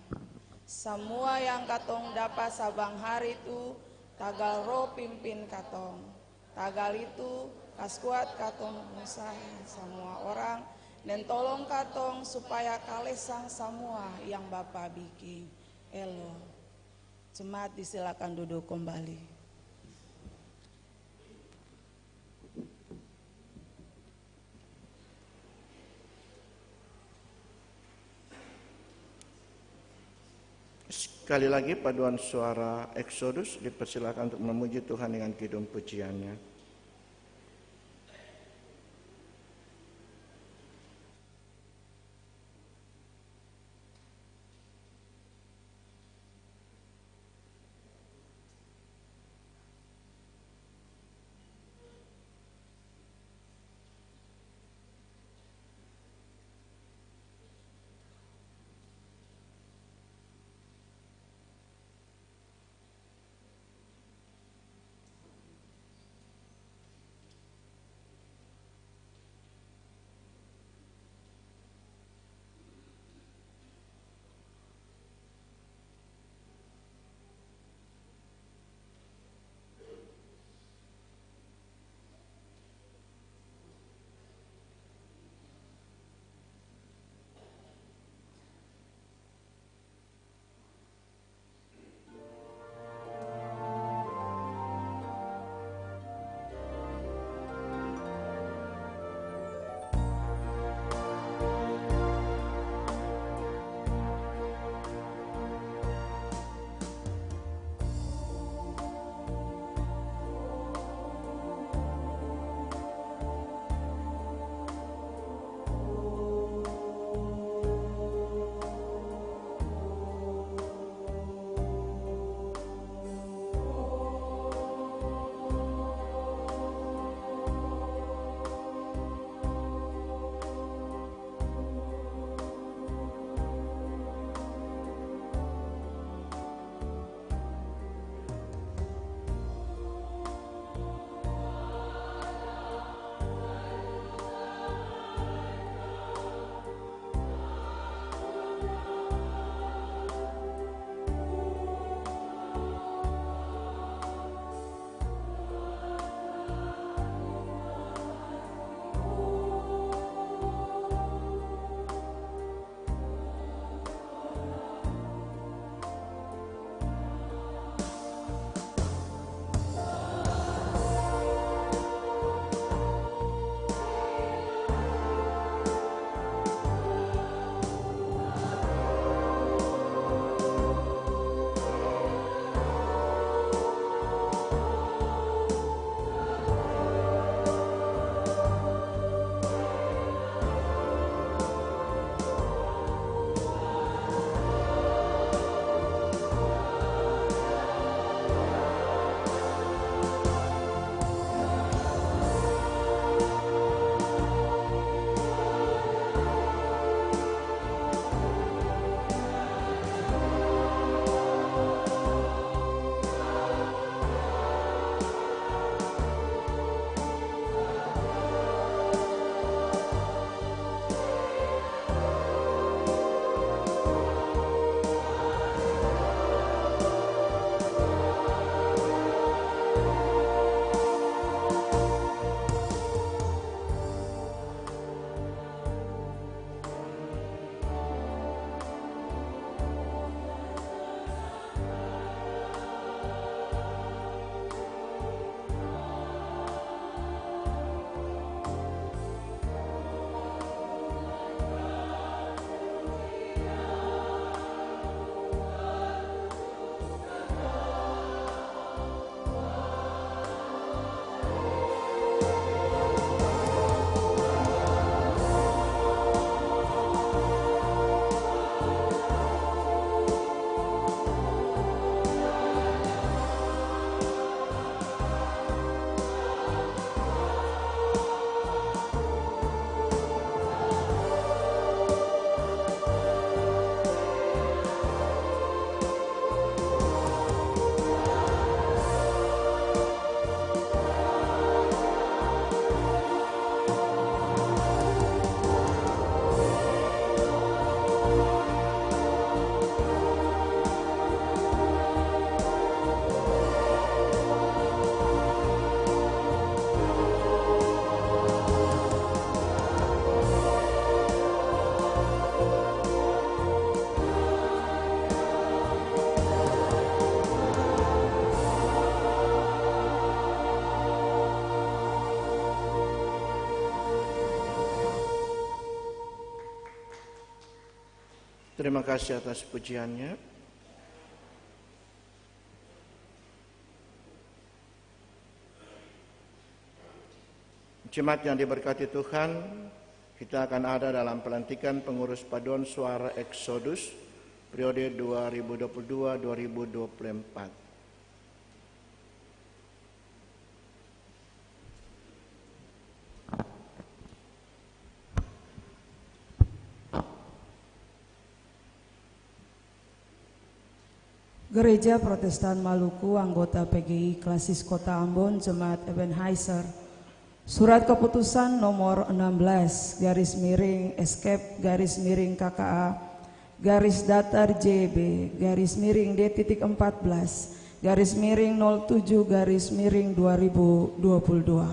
Samua yang katong dapa sabang hari tu tagal Roh pimpin katong. Tagal itu, kas kuat katong pung usaha samua orang, deng tolong katong supaya kalesang samua yang Bapa biking. Elo. Jemaat disilakan duduk kembali. Sekali lagi, paduan suara Eksodus dipersilakan untuk memuji Tuhan dengan kidung pujiannya. Terima kasih atas pujiannya. Jemaat yang diberkati Tuhan, kita akan ada dalam pelantikan pengurus paduan suara Exodus periode dua ribu dua puluh dua dua ribu dua puluh empat. Gereja Protestan Maluku, anggota P G I Klasis Kota Ambon, Jemaat Ebenezer. Surat Keputusan Nomor enam belas, garis miring, Eskep, garis miring, K K A, garis datar, J B, garis miring, D titik empat belas, garis miring, nol tujuh, garis miring, dua ribu dua puluh dua.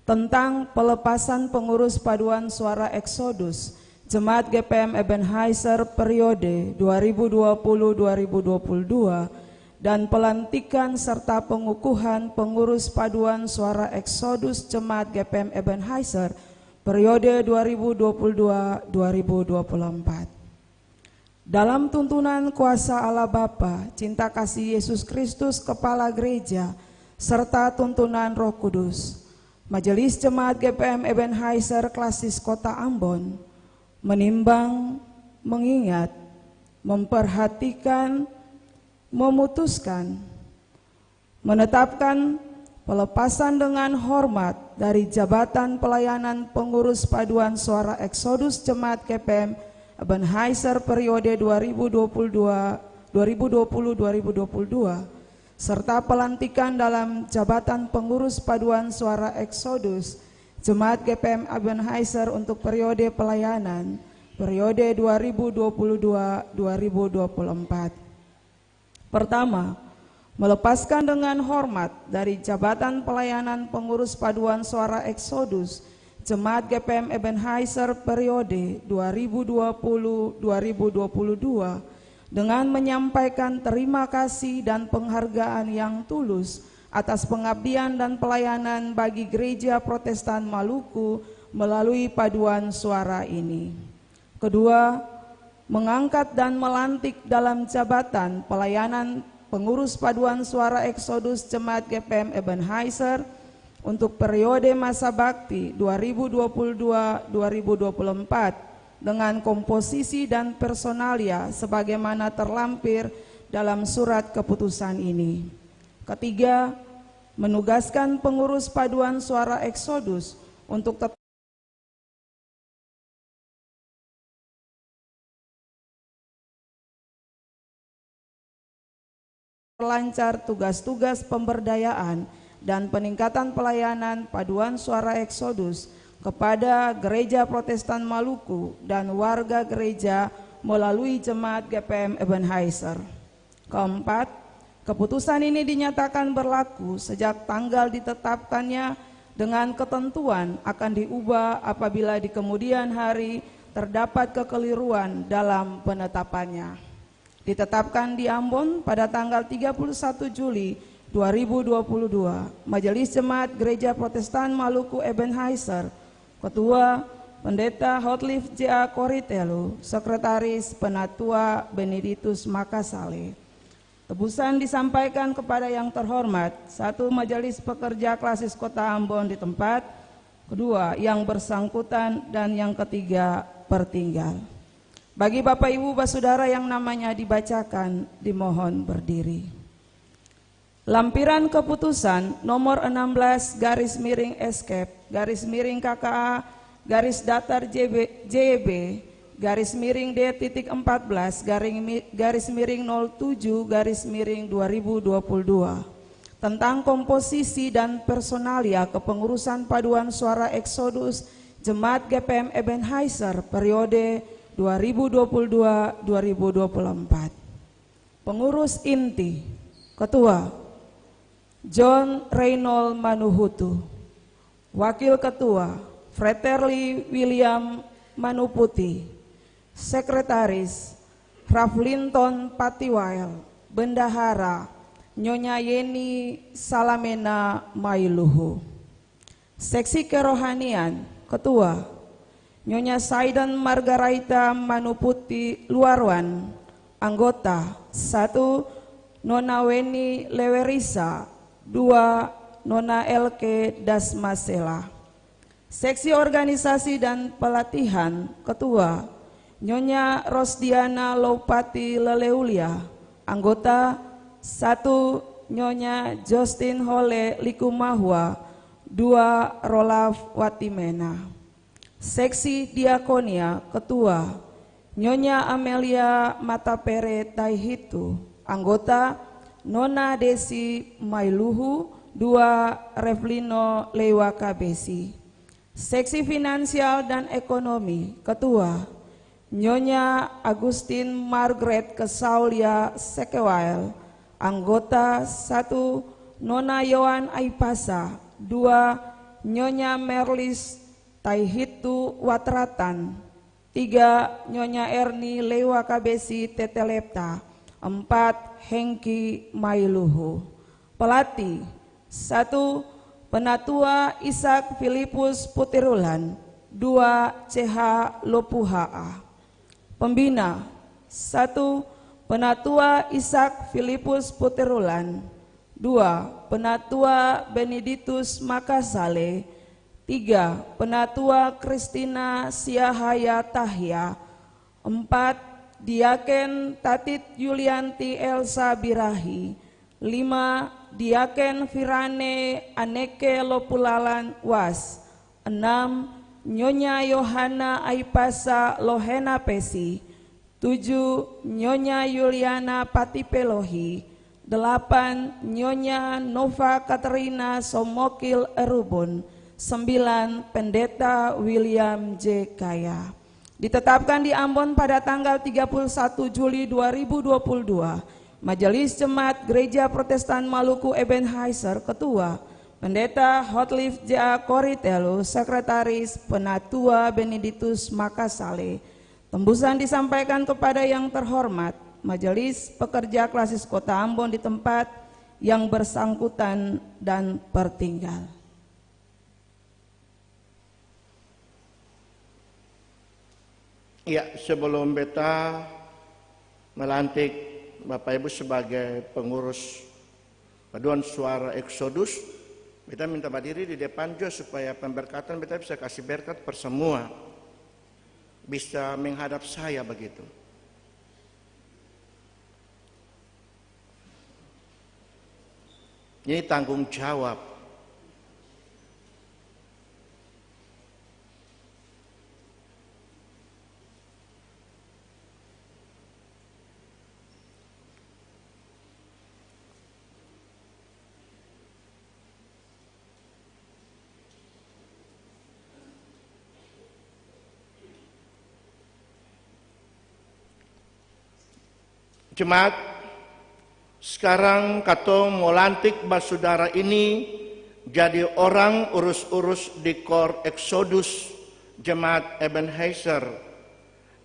Tentang pelepasan pengurus paduan suara Exodus, Jemaat G P M Ebenezer periode dua ribu dua puluh dua ribu dua puluh dua, dan pelantikan serta pengukuhan pengurus paduan suara Exodus Jemaat G P M Ebenezer periode dua ribu dua puluh dua dua ribu dua puluh empat. Dalam tuntunan kuasa Allah Bapa, cinta kasih Yesus Kristus, Kepala Gereja, serta tuntunan Roh Kudus, Majelis Jemaat G P M Ebenezer Klasis Kota Ambon menimbang, mengingat, memperhatikan, memutuskan, menetapkan pelepasan dengan hormat dari jabatan pelayanan pengurus paduan suara Exodus Jemaat G P M Ebenezer periode dua ribu dua puluh dua, dua ribu dua puluh, dua ribu dua puluh dua, serta pelantikan dalam jabatan pengurus paduan suara Exodus Jemaat G P M Ebenezer untuk periode pelayanan, periode dua ribu dua puluh dua, dua ribu dua puluh empat. Pertama, melepaskan dengan hormat dari jabatan pelayanan pengurus paduan suara Exodus Jemaat G P M Ebenezer periode dua ribu dua puluh dua ribu dua puluh dua, dengan menyampaikan terima kasih dan penghargaan yang tulus atas pengabdian dan pelayanan bagi Gereja Protestan Maluku melalui paduan suara ini. Kedua, mengangkat dan melantik dalam jabatan pelayanan pengurus paduan suara Exodus Jemaat G P M Ebenezer untuk periode masa bakti dua ribu dua puluh dua dua ribu dua puluh empat dengan komposisi dan personalia sebagaimana terlampir dalam surat keputusan ini. Ketiga, menugaskan pengurus paduan suara Exodus untuk tetap lancar tugas-tugas pemberdayaan dan peningkatan pelayanan paduan suara Exodus kepada Gereja Protestan Maluku dan warga gereja melalui Jemaat G P M Ebenezer. Keempat, keputusan ini dinyatakan berlaku sejak tanggal ditetapkannya, dengan ketentuan akan diubah apabila di kemudian hari terdapat kekeliruan dalam penetapannya. Ditetapkan di Ambon pada tanggal tiga puluh satu Juli dua ribu dua puluh dua, Majelis Jemaat Gereja Protestan Maluku Ebenezer, Ketua, Pendeta Hotliff J A Koritelu, Sekretaris, Penatua Benedictus Makasale. Tebusan disampaikan kepada yang terhormat, satu, Majelis Pekerja Klasis Kota Ambon di tempat, kedua, yang bersangkutan, dan yang ketiga, pertinggal. Bagi Bapak Ibu Basudara yang namanya dibacakan, dimohon berdiri. Lampiran Keputusan Nomor enam belas garis miring Eskep garis miring K K A garis datar J B, J B garis miring D titik empat belas garing mi-, garis miring nol tujuh garis miring dua ribu dua puluh dua tentang komposisi dan personalia kepengurusan paduan suara Exodus Jemaat G P M Ebenezer periode dua ribu dua puluh dua dua ribu dua puluh empat. Pengurus inti, Ketua, John Reynold Manuhutu. Wakil Ketua, Fraterli William Manuputi. Sekretaris, Raflinton Patiwael. Bendahara, Nyonya Yeni Salamena Mailuhu. Seksi Kerohanian, Ketua, Nyonya Saidon Margaraita Manuputi Luaruan, anggota, satu, Nona Weni Lewerisa, dua, Nona Elke Dasmasela. Seksi Organisasi dan Pelatihan, Ketua, Nyonya Rosdiana Loupati Leleulia, anggota, satu, Nyonya Justin Hole Likumahua, dua, Rolaf Watimena. Seksi Diakonia, Ketua, Nyonya Amelia Matapere Taihitu, anggota, Nona Desi Mailuhu, dua, Reflino Leiwa Kabesi. Seksi Finansial dan Ekonomi, Ketua, Nyonya Agustin Margaret Kesaulia Sekewael, anggota, satu, Nona Yohan Aipasa, dua, Nyonya Merlis Taihitu Watratan, tiga, Nyonya Erni Leiwa Kabesi Tetelepta, empat, Hengki Mailuhu. Pelatih, satu, Penatua Ishak Filipus Putirulan, dua, C H Lopuhaa. Pembina, satu, Penatua Ishak Filipus Putirulan, dua, Penatua Benedictus Makasale, tiga, Penatua Christina Siahaya Tahya, empat, Diaken Tatit Yulianti Elsa Birahi, lima, Diaken Firane Aneke Lopulalan Was, enam, Nyonya Yohana Aipasa Lohena Pesi, tujuh, Nyonya Yuliana Patipelohi, delapan, Nyonya Nova Katerina Somokil Erubon, sembilan, Pendeta William J Kaya. Ditetapkan di Ambon pada tanggal tiga puluh satu Juli dua ribu dua puluh dua, Majelis Jemaat Gereja Protestan Maluku Ebenezer, Ketua, Pendeta Hotliff J A Koritelu, Sekretaris, Penatua Benedictus Makasale. Tembusan disampaikan kepada yang terhormat Majelis Pekerja Klasis Kota Ambon di tempat yang bersangkutan dan pertinggal. Ya, sebelum beta melantik Bapak Ibu sebagai pengurus paduan suara Exodus, beta minta badiri di depan jua supaya pemberkatan beta bisa kasi berkat par samua bisa menghadap saya begitu. Ini tanggung jawab. Jemaat, skarang katong mo lantik basudara ini jadi orang urus-urus di Kor Exodus Jemaat Ebenezer,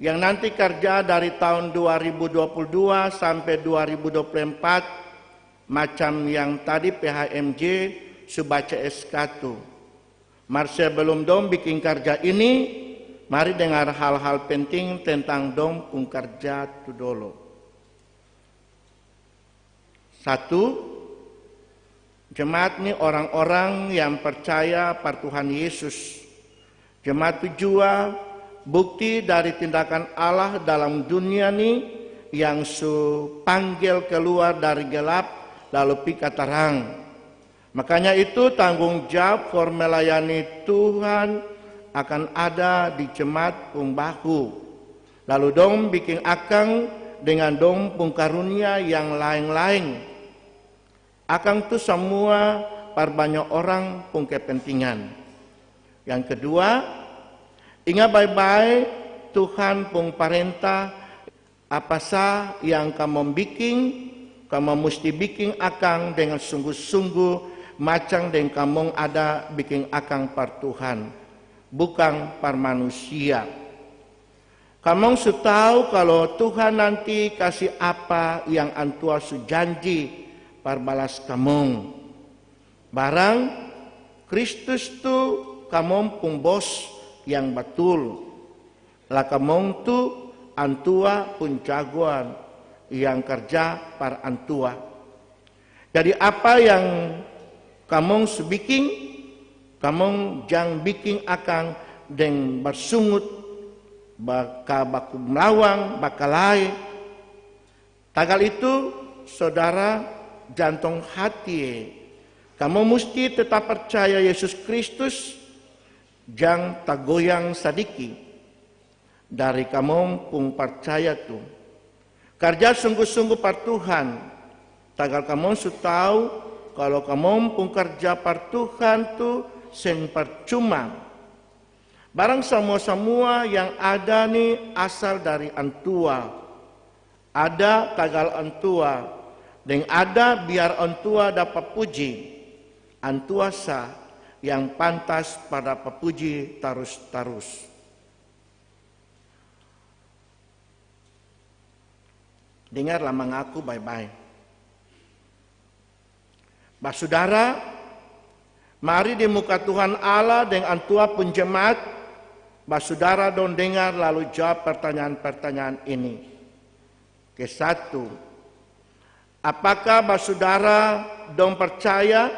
yang nanti karja dari taong dua ribu dua puluh dua sampe dua ribu dua puluh empat, macam yang tadi P H M J su baca S K tu. Mar sebelum dong biking karja ini, mari dengar hal-hal penting tentang dong pung karja tu dolo. Satu, jemaat ni orang-orang yang percaya par Tuhan Yesus. Jemaat tu jua bukti dari tindakan Allah dalam dunia ni yang su panggel keluar dari gelap lalu pi ka tarang. Makanya itu, tanggung jawab for melayani Tuhan akan ada di jemaat pung bahu. Lalu dong biking akang dengan dong pung karunia yang laeng-laeng. Akang tu samua par banya orang pung kepentingan. Yang kedua, inga bae-bae Tuhan pung parenta. Apa sa yang kamong biking, kamong musti biking akang dengan sungguh-sungguh, macam deng kamong ada biking akang par Tuhan, bukang par manusia. Kamong su tau kalu Tuhan nanti kasi apa yang Antua su janji par balas kamong. Barang Kristus tu kamong pung bos yang batul. La kamong tu antua pung jagoan yang karja par antua. Jadi apa yang kamong su biking, kamong jang biking akang deng barsungut, baka baku malawang, bakalae. Tagal itu, sodara, jantong hati e, kamong musti tetap parcaya Yesus Kristus, jang tagoyang sadiki dari kamong pung parcaya tu. Karja sunggu-sunggu par Tuhan, tagal kamong su tau kalu kamong pung karja par Tuhan tu seng parcuma. Barang samua-samua yang ada ni asal dari antua, ada tagal antua, deng ada biar antua dapa puji, antua sa yang pantas par dapa puji tarus-tarus. Dengar la mangaku bae-bae. Basudara, mari di muka Tuhan Allah deng antua pung jemaat, basudara dong dengar lalu jawab pertanyaan-pertanyaan ini. Kesatu, apakah basudara dong parcaya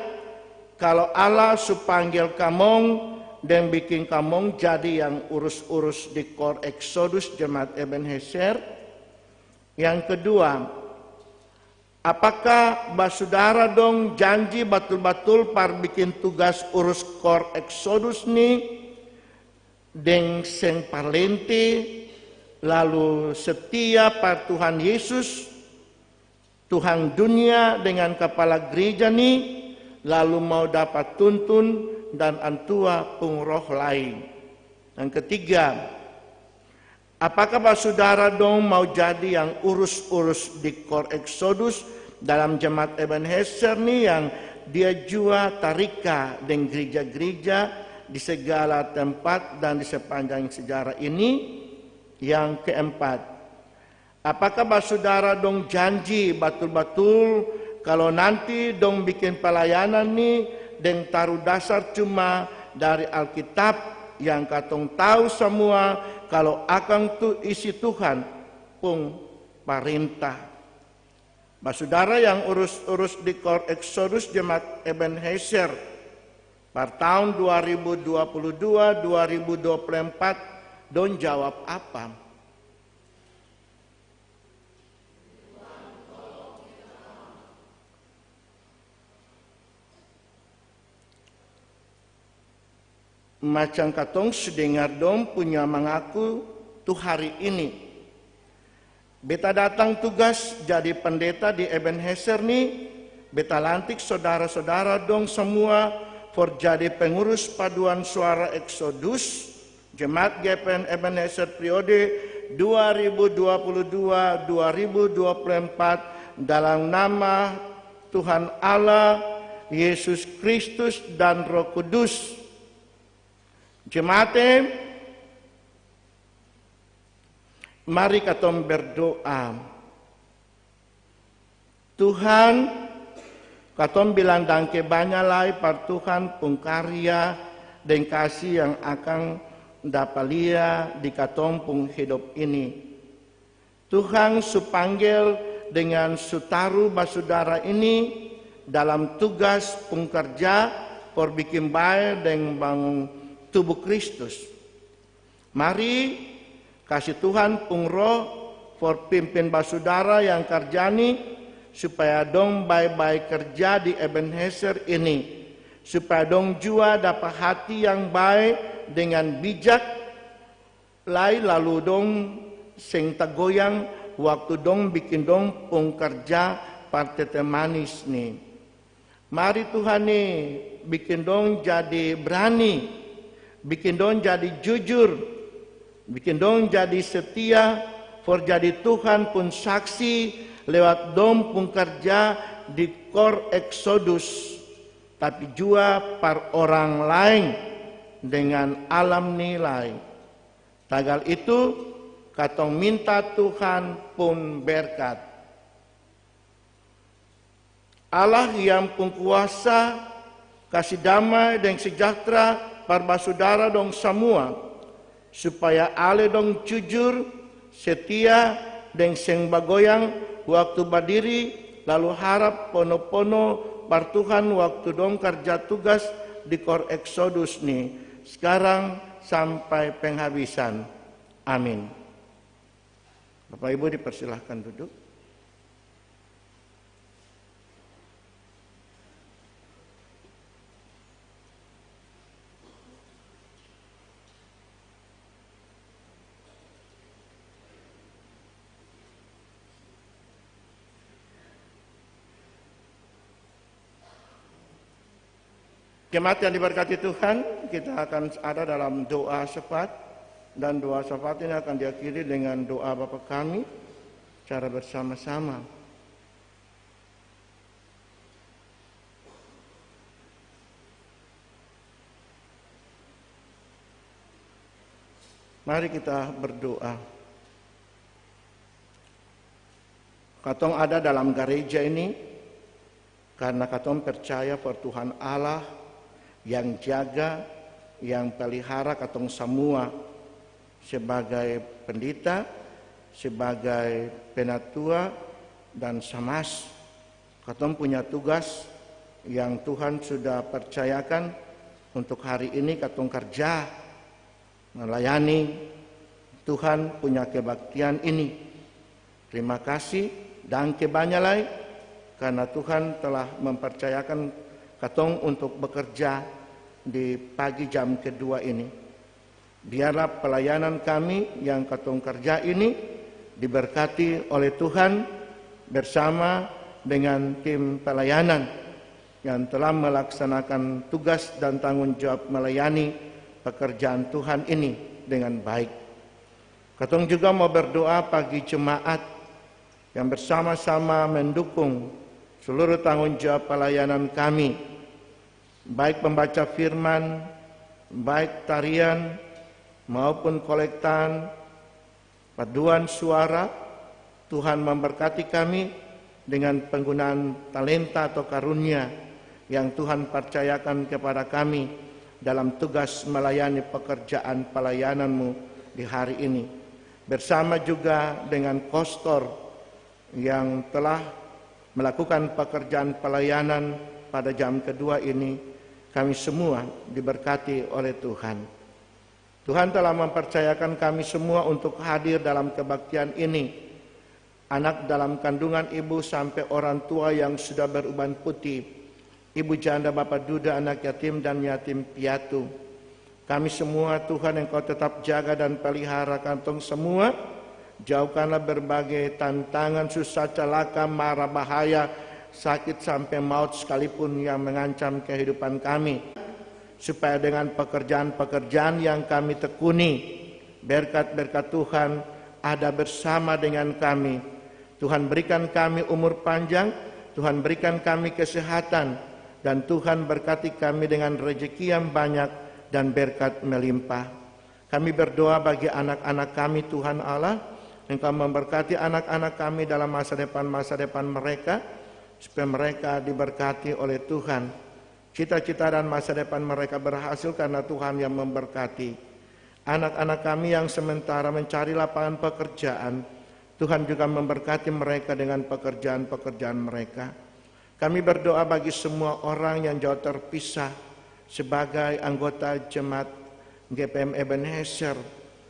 kalo Allah su panggel kamong deng biking kamong jadi yang urus-urus di Kor Eksodus Jemaat Ebenezer? Yang kedua, apakah basudara dong janji batul-batul par biking tugas urus Kor Eksodus ni deng seng parlente, lalu setia par Tuhan Yesus, Tuhan dunia dengan kapala gereja ni, lalu mau dapa tuntun dan antua pung roh lai. Yang ketiga, apakah basudara dong mau jadi yang urus-urus di Kor Eksodus dalam jemaat Ebenezer ni yang dia jua tarika deng gereja-gereja di segala tempat dan di sepanjang sejarah ini? Yang keempat, apakah basudara dong janji batul-batul kalo nanti dong biking pelayanan ni deng taru dasar cuma dari Alkitab yang katong tau samua kalo akang tu isi Tuhan pung parenta? Basudara yang urus-urus di Kor Eksodus Jemaat Ebenezer par taong dua ribu dua puluh dua, dua ribu dua puluh empat, dong jawab apa? Macam katong su dengar dong punya mangaku tu hari ini. Beta datang tugas jadi pendeta di Ebenezer ni, beta lantik sodara-sodara dong samua for jadi pengurus paduan suara Eksodus, Jemaat G P N Ebenezer periode dua ribu dua puluh dua, dua ribu dua puluh empat dalam nama Tuhan Allah, Yesus Kristus, dan Roh Kudus. Jemaat e, mari katong berdoa. Tuhan, katong bilang dangke banya lai par Tuhan pung karya deng kasi yang akang dapa lia di katong pung hidop ini. Tuhan su panggel dengan su taru basudara ini dalam tugas pung karja for biking bae deng bangun tubuh Kristus. Mari kasi Tuhan pung Roh for pimpin basudara yang karja ni, supaya dong bae-bae karja di Ebenezer ini, supaya dong jua dapa hati yang bae dengan bijak, lai lalu dong seng tagoyang waktu dong biking dong pung karja par tete manis ni. Mari Tuhan e, biking dong jadi brani, biking dong jadi jujur, biking dong jadi setia for jadi Tuhan pung saksi lewat dong pung karja di Kor Eksodus, tapi jua par orang laeng dengan alam ni lai. Tagal itu, katong minta Tuhan pung berkat. Allah yang pung kuasa kasi damai deng sejahtera par basudara dong samua. supaya ale dong jujur, setia, deng seng bagoyang waktu badiri, lalu harap pono-pono par Tuhan waktu dong karja tugas di Kor Eksodus ni, skarang sampai penghabisan. Amin. Bapak Ibu dipersilahkan duduk. Jemaat yang diberkati Tuhan, kita akan ada dalam doa syafaat, dan doa syafaat ini akan diakhiri dengan doa Bapa Kami secara bersama-sama. Mari kita berdoa. Katong ada dalam gareja ini karna katong percaya par Tuhan Allah yang jaga, yang pelihara katong samua sebagai pendeta, sebagai penatua, dan samas. Katong punya tugas yang Tuhan sudah percayakan untuk hari ini katong karja, melayani Tuhan punya kebaktian ini. Terima kasih, dangke banya lai, karna Tuhan telah mempercayakan katong untuk bekerja di pagi jam kedua ini. Biarlah pelayanan kami yang katong karja ini diberkati oleh Tuhan bersama dengan tim pelayanan yang telah melaksanakan tugas dan tanggung jawab melayani pekerjaan Tuhan ini dengan baik. Katong juga mau berdoa bagi jemaat yang bersama-sama mendukung seluruh tanggung jawab pelayanan kami, baik pembaca firman, baik tarian, maupun kolektan, paduan suara. Tuhan memberkati kami dengan penggunaan talenta atau karunia yang Tuhan percayakan kepada kami dalam tugas melayani pekerjaan pelayanan-Mu di hari ini. Bersama juga dengan kostor yang telah melakukan pekerjaan pelayanan pada jam kedua ini, kami semua diberkati oleh Tuhan. Tuhan telah mempercayakan kami semua untuk hadir dalam kebaktian ini. Anak dalam kandungan ibu sampe orang tua yang sudah beruban putih, ibu janda, bapa duda, anak yatim dan yatim piatu. Kami semua, Tuhan, Engkau tetap jaga dan pelihara katong semua. Jauhkanlah berbagai tantangan, susah, calaka, mara, bahaya, sakit, sampe maut sekalipun yang mengancam kehidupan kami. Supaya dengan pekerjaan-pekerjaan yang kami tekuni, berkat-berkat Tuhan ada bersama dengan kami. Tuhan berikan kami umur panjang, Tuhan berikan kami kesehatan, dan Tuhan berkati kami dengan rejeki yang banyak dan berkat melimpah. Kami berdoa bagi anak-anak kami, Tuhan Allah, Engkau memberkati anak-anak kami dalam masa depan-masa depan mereka, supaya mereka diberkati oleh Tuhan. Cita-cita dan masa depan mereka berhasil karna Tuhan yang memberkati. Anak-anak kami yang sementara mencari lapangan pekerjaan, Tuhan juga memberkati mereka dengan pekerjaan-pekerjaan mereka. Kami berdoa bagi semua orang yang jauh terpisah sebagai anggota jemaat G P M Ebenezer,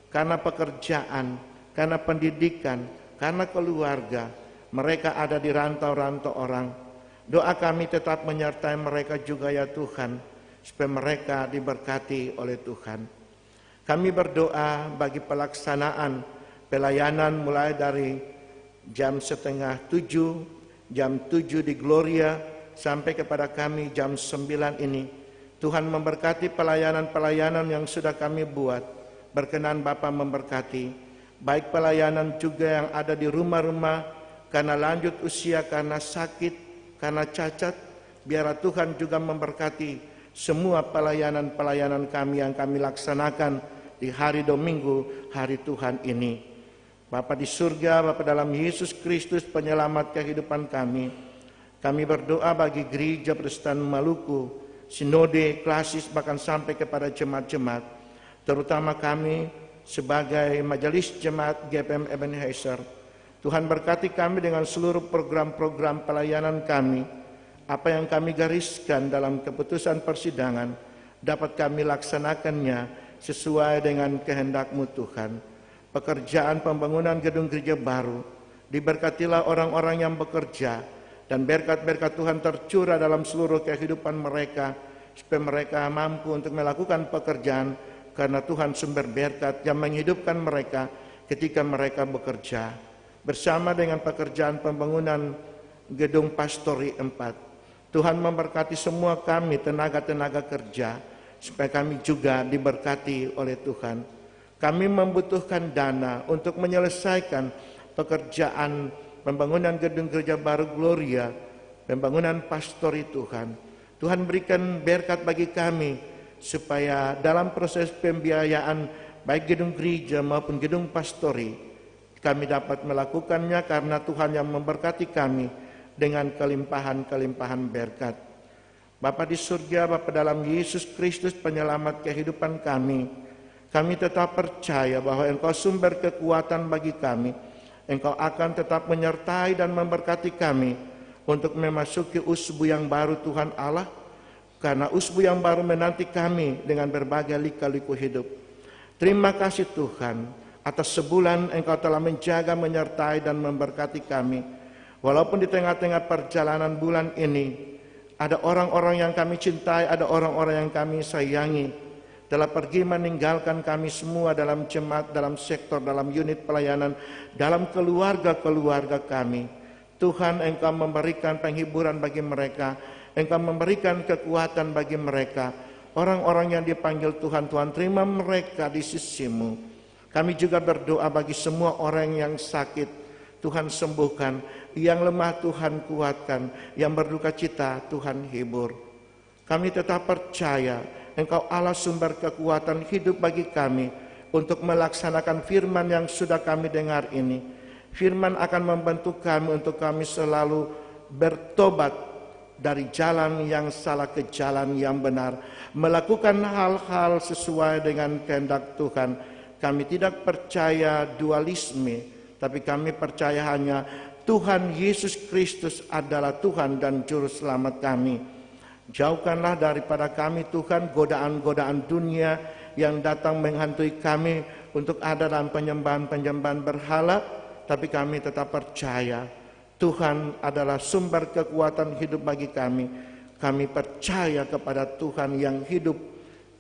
karna pekerjaan, karna pendidikan, karna keluarga, mereka ada di rantau-rantau orang. Doa kami tetap menyertai mereka juga, ya Tuhan, supaya mereka diberkati oleh Tuhan. Kami berdoa bagi pelaksanaan pelayanan mulai dari jam setengah tujuh, jam tujuh di Gloria, sampai kepada kami jam sembilan ini. Tuhan memberkati pelayanan-pelayanan yang sudah kami buat. Berkenan Bapa memberkati, baik pelayanan juga yang ada di rumah-rumah, karena lanjut usia, karena sakit, karena cacat. Biarlah Tuhan juga memberkati semua pelayanan-pelayanan kami yang kami laksanakan di hari Dominggu, hari Tuhan ini. Bapa di surga, Bapa dalam Yesus Kristus, Penyelamat kehidupan kami, kami berdoa bagi Gereja Protestan Maluku, Sinode, Klasis, bahkan sampai kepada jemaat-jemaat, terutama kami sebagai Majelis Jemaat G P M Ebenezer. Tuhan, berkati kami dengan seluruh program-program pelayanan kami. Apa yang kami gariskan dalam keputusan persidangan, dapat kami laksanakannya sesuai dengan kehendak-Mu, Tuhan. Pekerjaan pembangunan gedung gereja baru, diberkatilah orang-orang yang bekerja, dan berkat-berkat Tuhan tercurah dalam seluruh kehidupan mereka, supaya mereka mampu untuk melakukan pekerjaan, karena Tuhan sumber berkat yang menghidupkan mereka ketika mereka bekerja. Bersama dengan pekerjaan pembangunan gedung Pastori empat. Tuhan memberkati semua kami, tenaga-tenaga kerja, supaya kami juga diberkati oleh Tuhan. Kami membutuhkan dana untuk menyelesaikan pekerjaan pembangunan gedung gereja baru Gloria, pembangunan pastori, Tuhan. Tuhan, berikan berkat bagi kami, supaya dalam proses pembiayaan baik gedung gereja maupun gedung pastori, kami dapat melakukannya karena Tuhan yang memberkati kami dengan kelimpahan-kelimpahan berkat. Bapa di surga, Bapa dalam Yesus Kristus, Penyelamat kehidupan kami, kami tetap percaya bahwa Engkau sumber kekuatan bagi kami. Engkau akan tetap menyertai dan memberkati kami untuk memasuki usbu yang baru, Tuhan Allah, karena usbu yang baru menanti kami dengan berbagai lika-liku hidup. Terima kasih, Tuhan, atas sebulan Engkau telah menjaga, menyertai, dan memberkati kami. Walaupun di tengah-tengah perjalanan bulan ini, ada orang-orang yang kami cintai, ada orang-orang yang kami sayangi, telah pergi meninggalkan kami semua dalam jemaat, dalam sektor, dalam unit pelayanan, dalam keluarga-keluarga kami. Tuhan, Engkau memberikan penghiburan bagi mereka, Engkau memberikan kekuatan bagi mereka. Orang-orang yang dipanggil Tuhan, Tuhan terima mereka di sisi-Mu. Kami juga berdoa bagi semua orang yang sakit, Tuhan sembuhkan. Yang lemah, Tuhan kuatkan. Yang berduka cita, Tuhan hibur. Kami tetap percaya Engkau Allah sumber kekuatan hidup bagi kami untuk melaksanakan firman yang sudah kami dengar ini. Firman akan membantu kami untuk kami selalu bertobat dari jalan yang salah ke jalan yang benar, melakukan hal-hal sesuai dengan kehendak Tuhan. Kami tidak percaya dualisme, tapi kami percaya hanya Tuhan Yesus Kristus adalah Tuhan dan Juru Selamat kami. Jauhkanlah daripada kami, Tuhan, godaan-godaan dunia yang datang menghantui kami untuk ada dalam penyembahan-penyembahan berhala, tapi kami tetap percaya Tuhan adalah sumber kekuatan hidup bagi kami. Kami percaya kepada Tuhan yang hidup,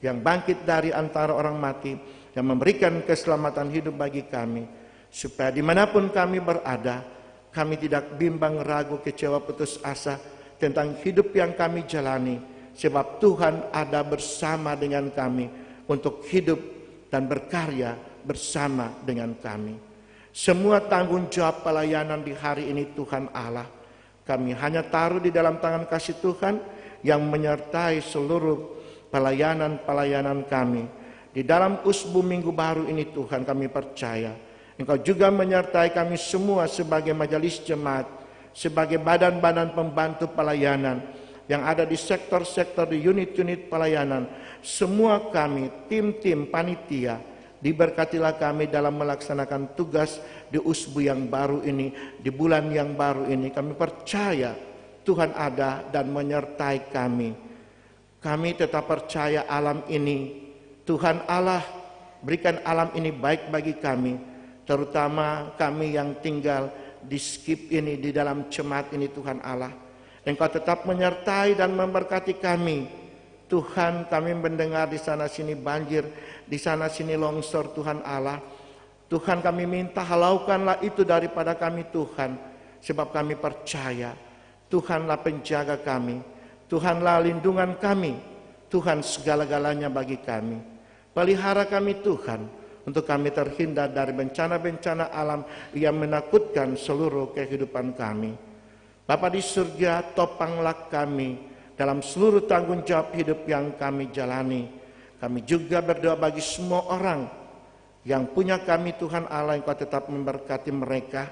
yang bangkit dari antara orang mati, yang memberikan keselamatan hidup bagi kami, supaya dimanapun kami berada, kami tidak bimbang, ragu, kecewa, putus asa tentang hidup yang kami jalani, sebab Tuhan ada bersama dengan kami untuk hidup dan berkarya bersama dengan kami. Semua tanggung jawab pelayanan di hari ini, Tuhan Allah, kami hanya taruh di dalam tangan kasih Tuhan yang menyertai seluruh pelayanan-pelayanan kami. Di dalam usbu minggu baru ini, Tuhan, kami percaya Engkau juga menyertai kami semua sebagai majelis jemaat, sebagai badan-badan pembantu pelayanan yang ada di sektor-sektor, di unit-unit pelayanan. Semua kami, tim-tim panitia, diberkatilah kami dalam melaksanakan tugas di usbu yang baru ini, di bulan yang baru ini. Kami percaya Tuhan ada dan menyertai kami. Kami tetap percaya alam ini, Tuhan Allah berikan alam ini baik bagi kami, terutama kami yang tinggal di skip ini, di dalam jemaat ini, Tuhan Allah. Engkau tetap menyertai dan memberkati kami. Tuhan, kami mendengar di sana sini banjir, di sana sini longsor, Tuhan Allah. Tuhan, kami minta halaukanlah itu daripada kami, Tuhan, sebab kami percaya Tuhanlah penjaga kami, Tuhanlah lindungan kami, Tuhan segala-galanya bagi kami. Pelihara kami, Tuhan, untuk kami terhindar dari bencana-bencana alam yang menakutkan seluruh kehidupan kami. Bapa di surga, topanglah kami dalam seluruh tanggung jawab hidup yang kami jalani. Kami juga berdoa bagi semua orang yang punya kami, Tuhan Allah, Engkau tetap memberkati mereka.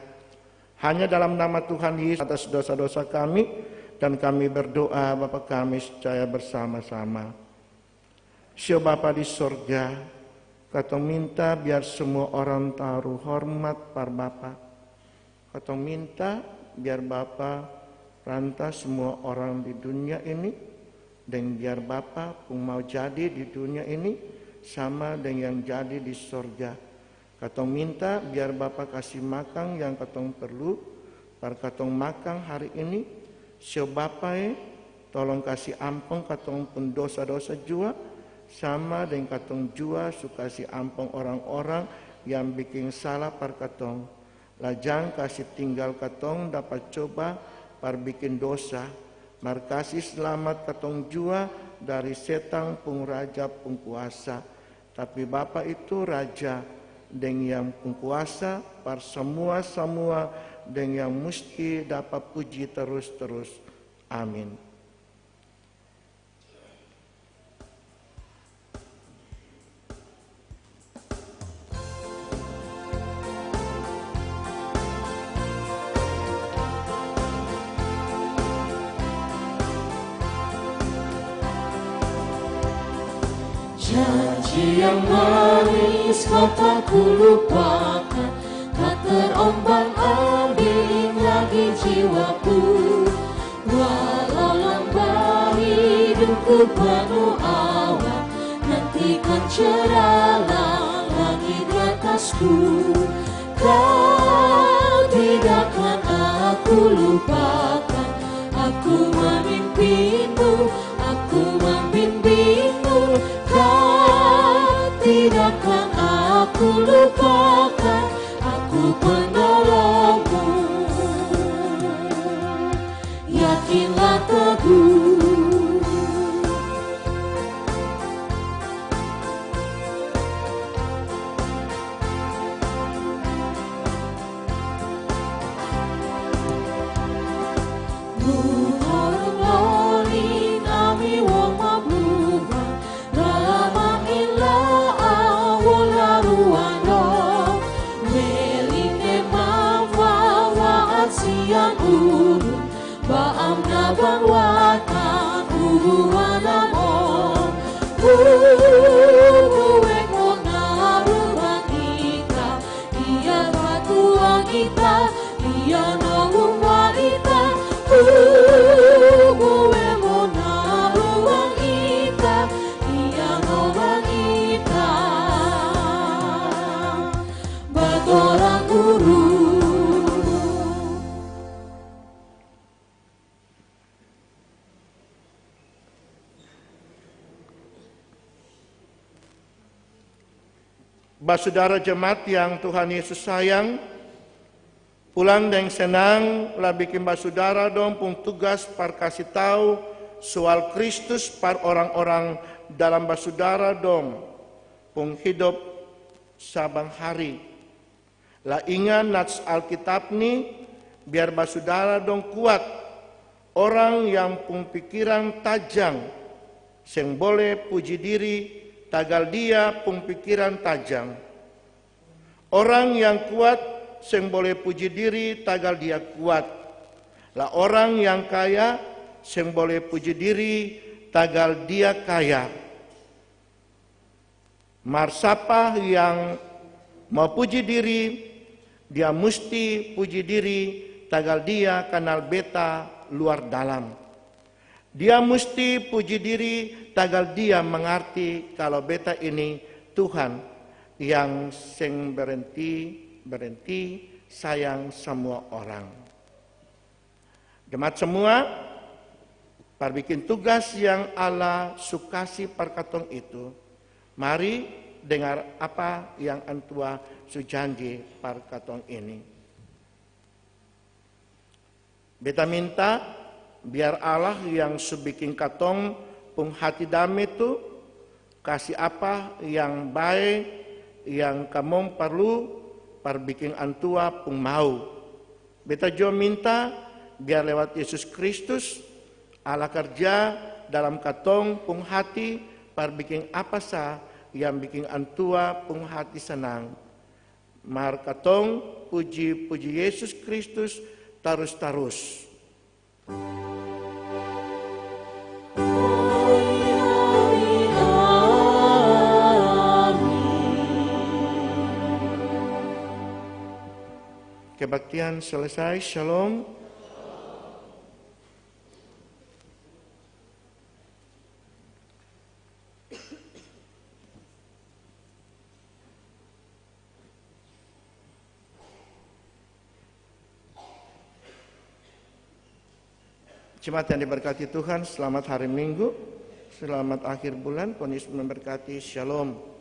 Hanya dalam nama Tuhan Yesus atas dosa-dosa kami, dan kami berdoa, Bapa kami, secara bersama-sama. Sio Bapa di sorga, Katong minta biar semua orang taru hormat par Bapa. Katong minta biar Bapa ranta semua orang di dunia ini, deng biar Bapa pung mau jadi di dunia ini sama deng yang jadi di sorga. Katong minta biar Bapa kasi makang yang katong perlu par katong makang hari ini. Sio Bapa e, tolong kasi ampong katong pung dosa-dosa jua, sama deng katong jua su kasi ampong orang-orang yang biking salah par katong. La jang kasi tinggal katong dapa coba par biking dosa, mar kasi slamat katong jua dari setang pung raja pung kuasa. Tapi Bapa itu Raja deng yang pung kuasa par samua-samua, deng yang musti dapa puji tarus-tarus. Amin. Janji yang manis kau tak ku lupakan, tak terombang-ambing lagi jiwaku. Walau lembah hidupku penuh awan, nantikan cerahlah langit di atasku. Kau tidak akan aku lupakan, aku memimpinmu, aku membimbingmu. Kau tidak akan aku lupakan, aku penolongmu. Yakinlah teguh. Muhur lolin ami woma buba, lama ila awo laruan do. Meling ne mambawa asian urung, baam na baluatan uruan among. Urueng mo na ruang ita, Dia batuang ita, Dia no umba ita. Urueng mo na ruang ita, Dia no umba ita. Batorang urung. Basudara jemaat yang Tuhan Yesus sayang, pulang deng senang la biking basudara dong pung tugas par kasi tau soal Kristus par orang-orang dalam basudara dong pung hidop saban hari. La inga nats Alkitab ni, biar basudara dong kuat. Orang yang pung pikiran tajang, seng bole puji diri, tagal dia pung pikiran tajang. Orang yang kuat, seng bole puji diri, tagal dia kuat. La orang yang kaya, seng bole puji diri, tagal dia kaya. Mar sapa yang mau puji diri, dia musti puji diri tagal dia kanal beta luar dalam. Dia musti puji diri tagal dia mangarti kalo beta ini Tuhan yang seng berenti-berenti sayang samua orang. Jemaat semua, par biking tugas yang Allah su kasi par katong itu, mari dengar apa yang Antua su janji par katong ini. Beta minta, biar Allah yang su biking katong pung hati dame tu, kasi apa yang bae yang kamong parlu par biking Antua pung mau. Beta jua minta, biar lewat Yesus Kristus, Allah karja dalam katong pung hati par biking apa sa yang biking Antua pung hati sanang. Mar katong puji-puji Yesus Kristus tarus-tarus. Kebaktian selesai. Shalom. Jemaat yang diberkati Tuhan, selamat hari Minggu, selamat akhir bulan, Tuhan Yesus memberkati. Shalom.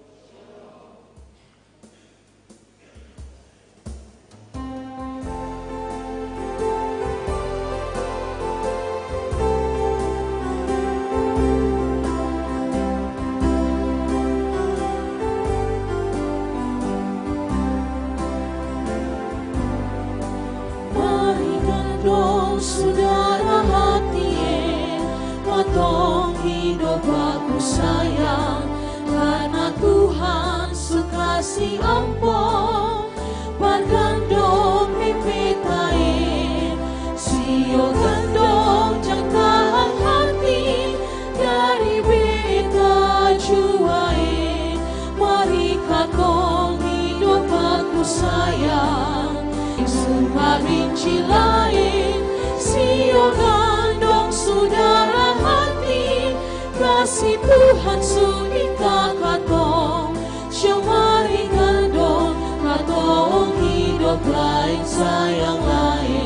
Mari kang dong sudara hati e, katong hidop baku sayang, karna Tuhan su kasi ampong. Par kang dong deng beta e, sio kang dong jang tahang hati, dari beta jua e. Mari katong hidop baku sayang. Su marinci laeng, sio kang dong sudara hati, kasi Tuhan su ika katong. Sio mari kang dong, katong hidop laeng sayang laeng.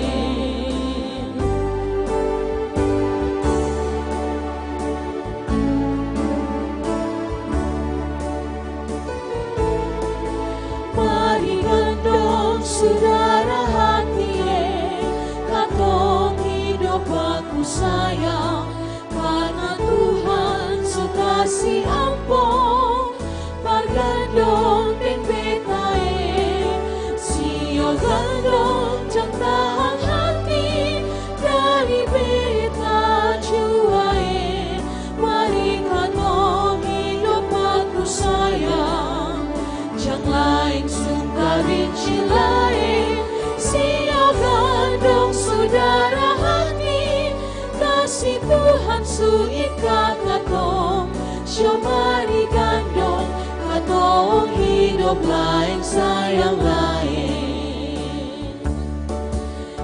Mari kang dong sudara hati e, katong hidop baku sayang, karna Tuhan su kasi ampong. Par kang dong deng beta e, sio kang dong jang tahang hati, dari beta jua e. Mari katong hidop baku sayang, jang laeng sungkarinci laeng, sio kang dong sudara hati, kasi Tuhan su ika katong. Sio mari kang dong, katong hidop laeng sayang laeng.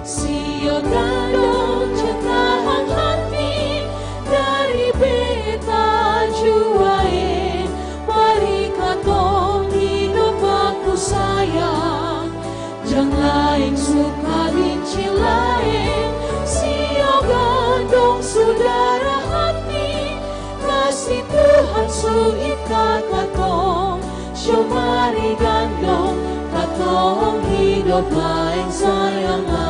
Sio kang dong jang tahang hati, dari beta jua e. Mari katong hidop baku sayang, jang laeng sungkarinci laeng, sio kang dong sudara hati, kasi Tuhan su ika katong. Sio mari kang dong, katong hidop laeng sayang laeng.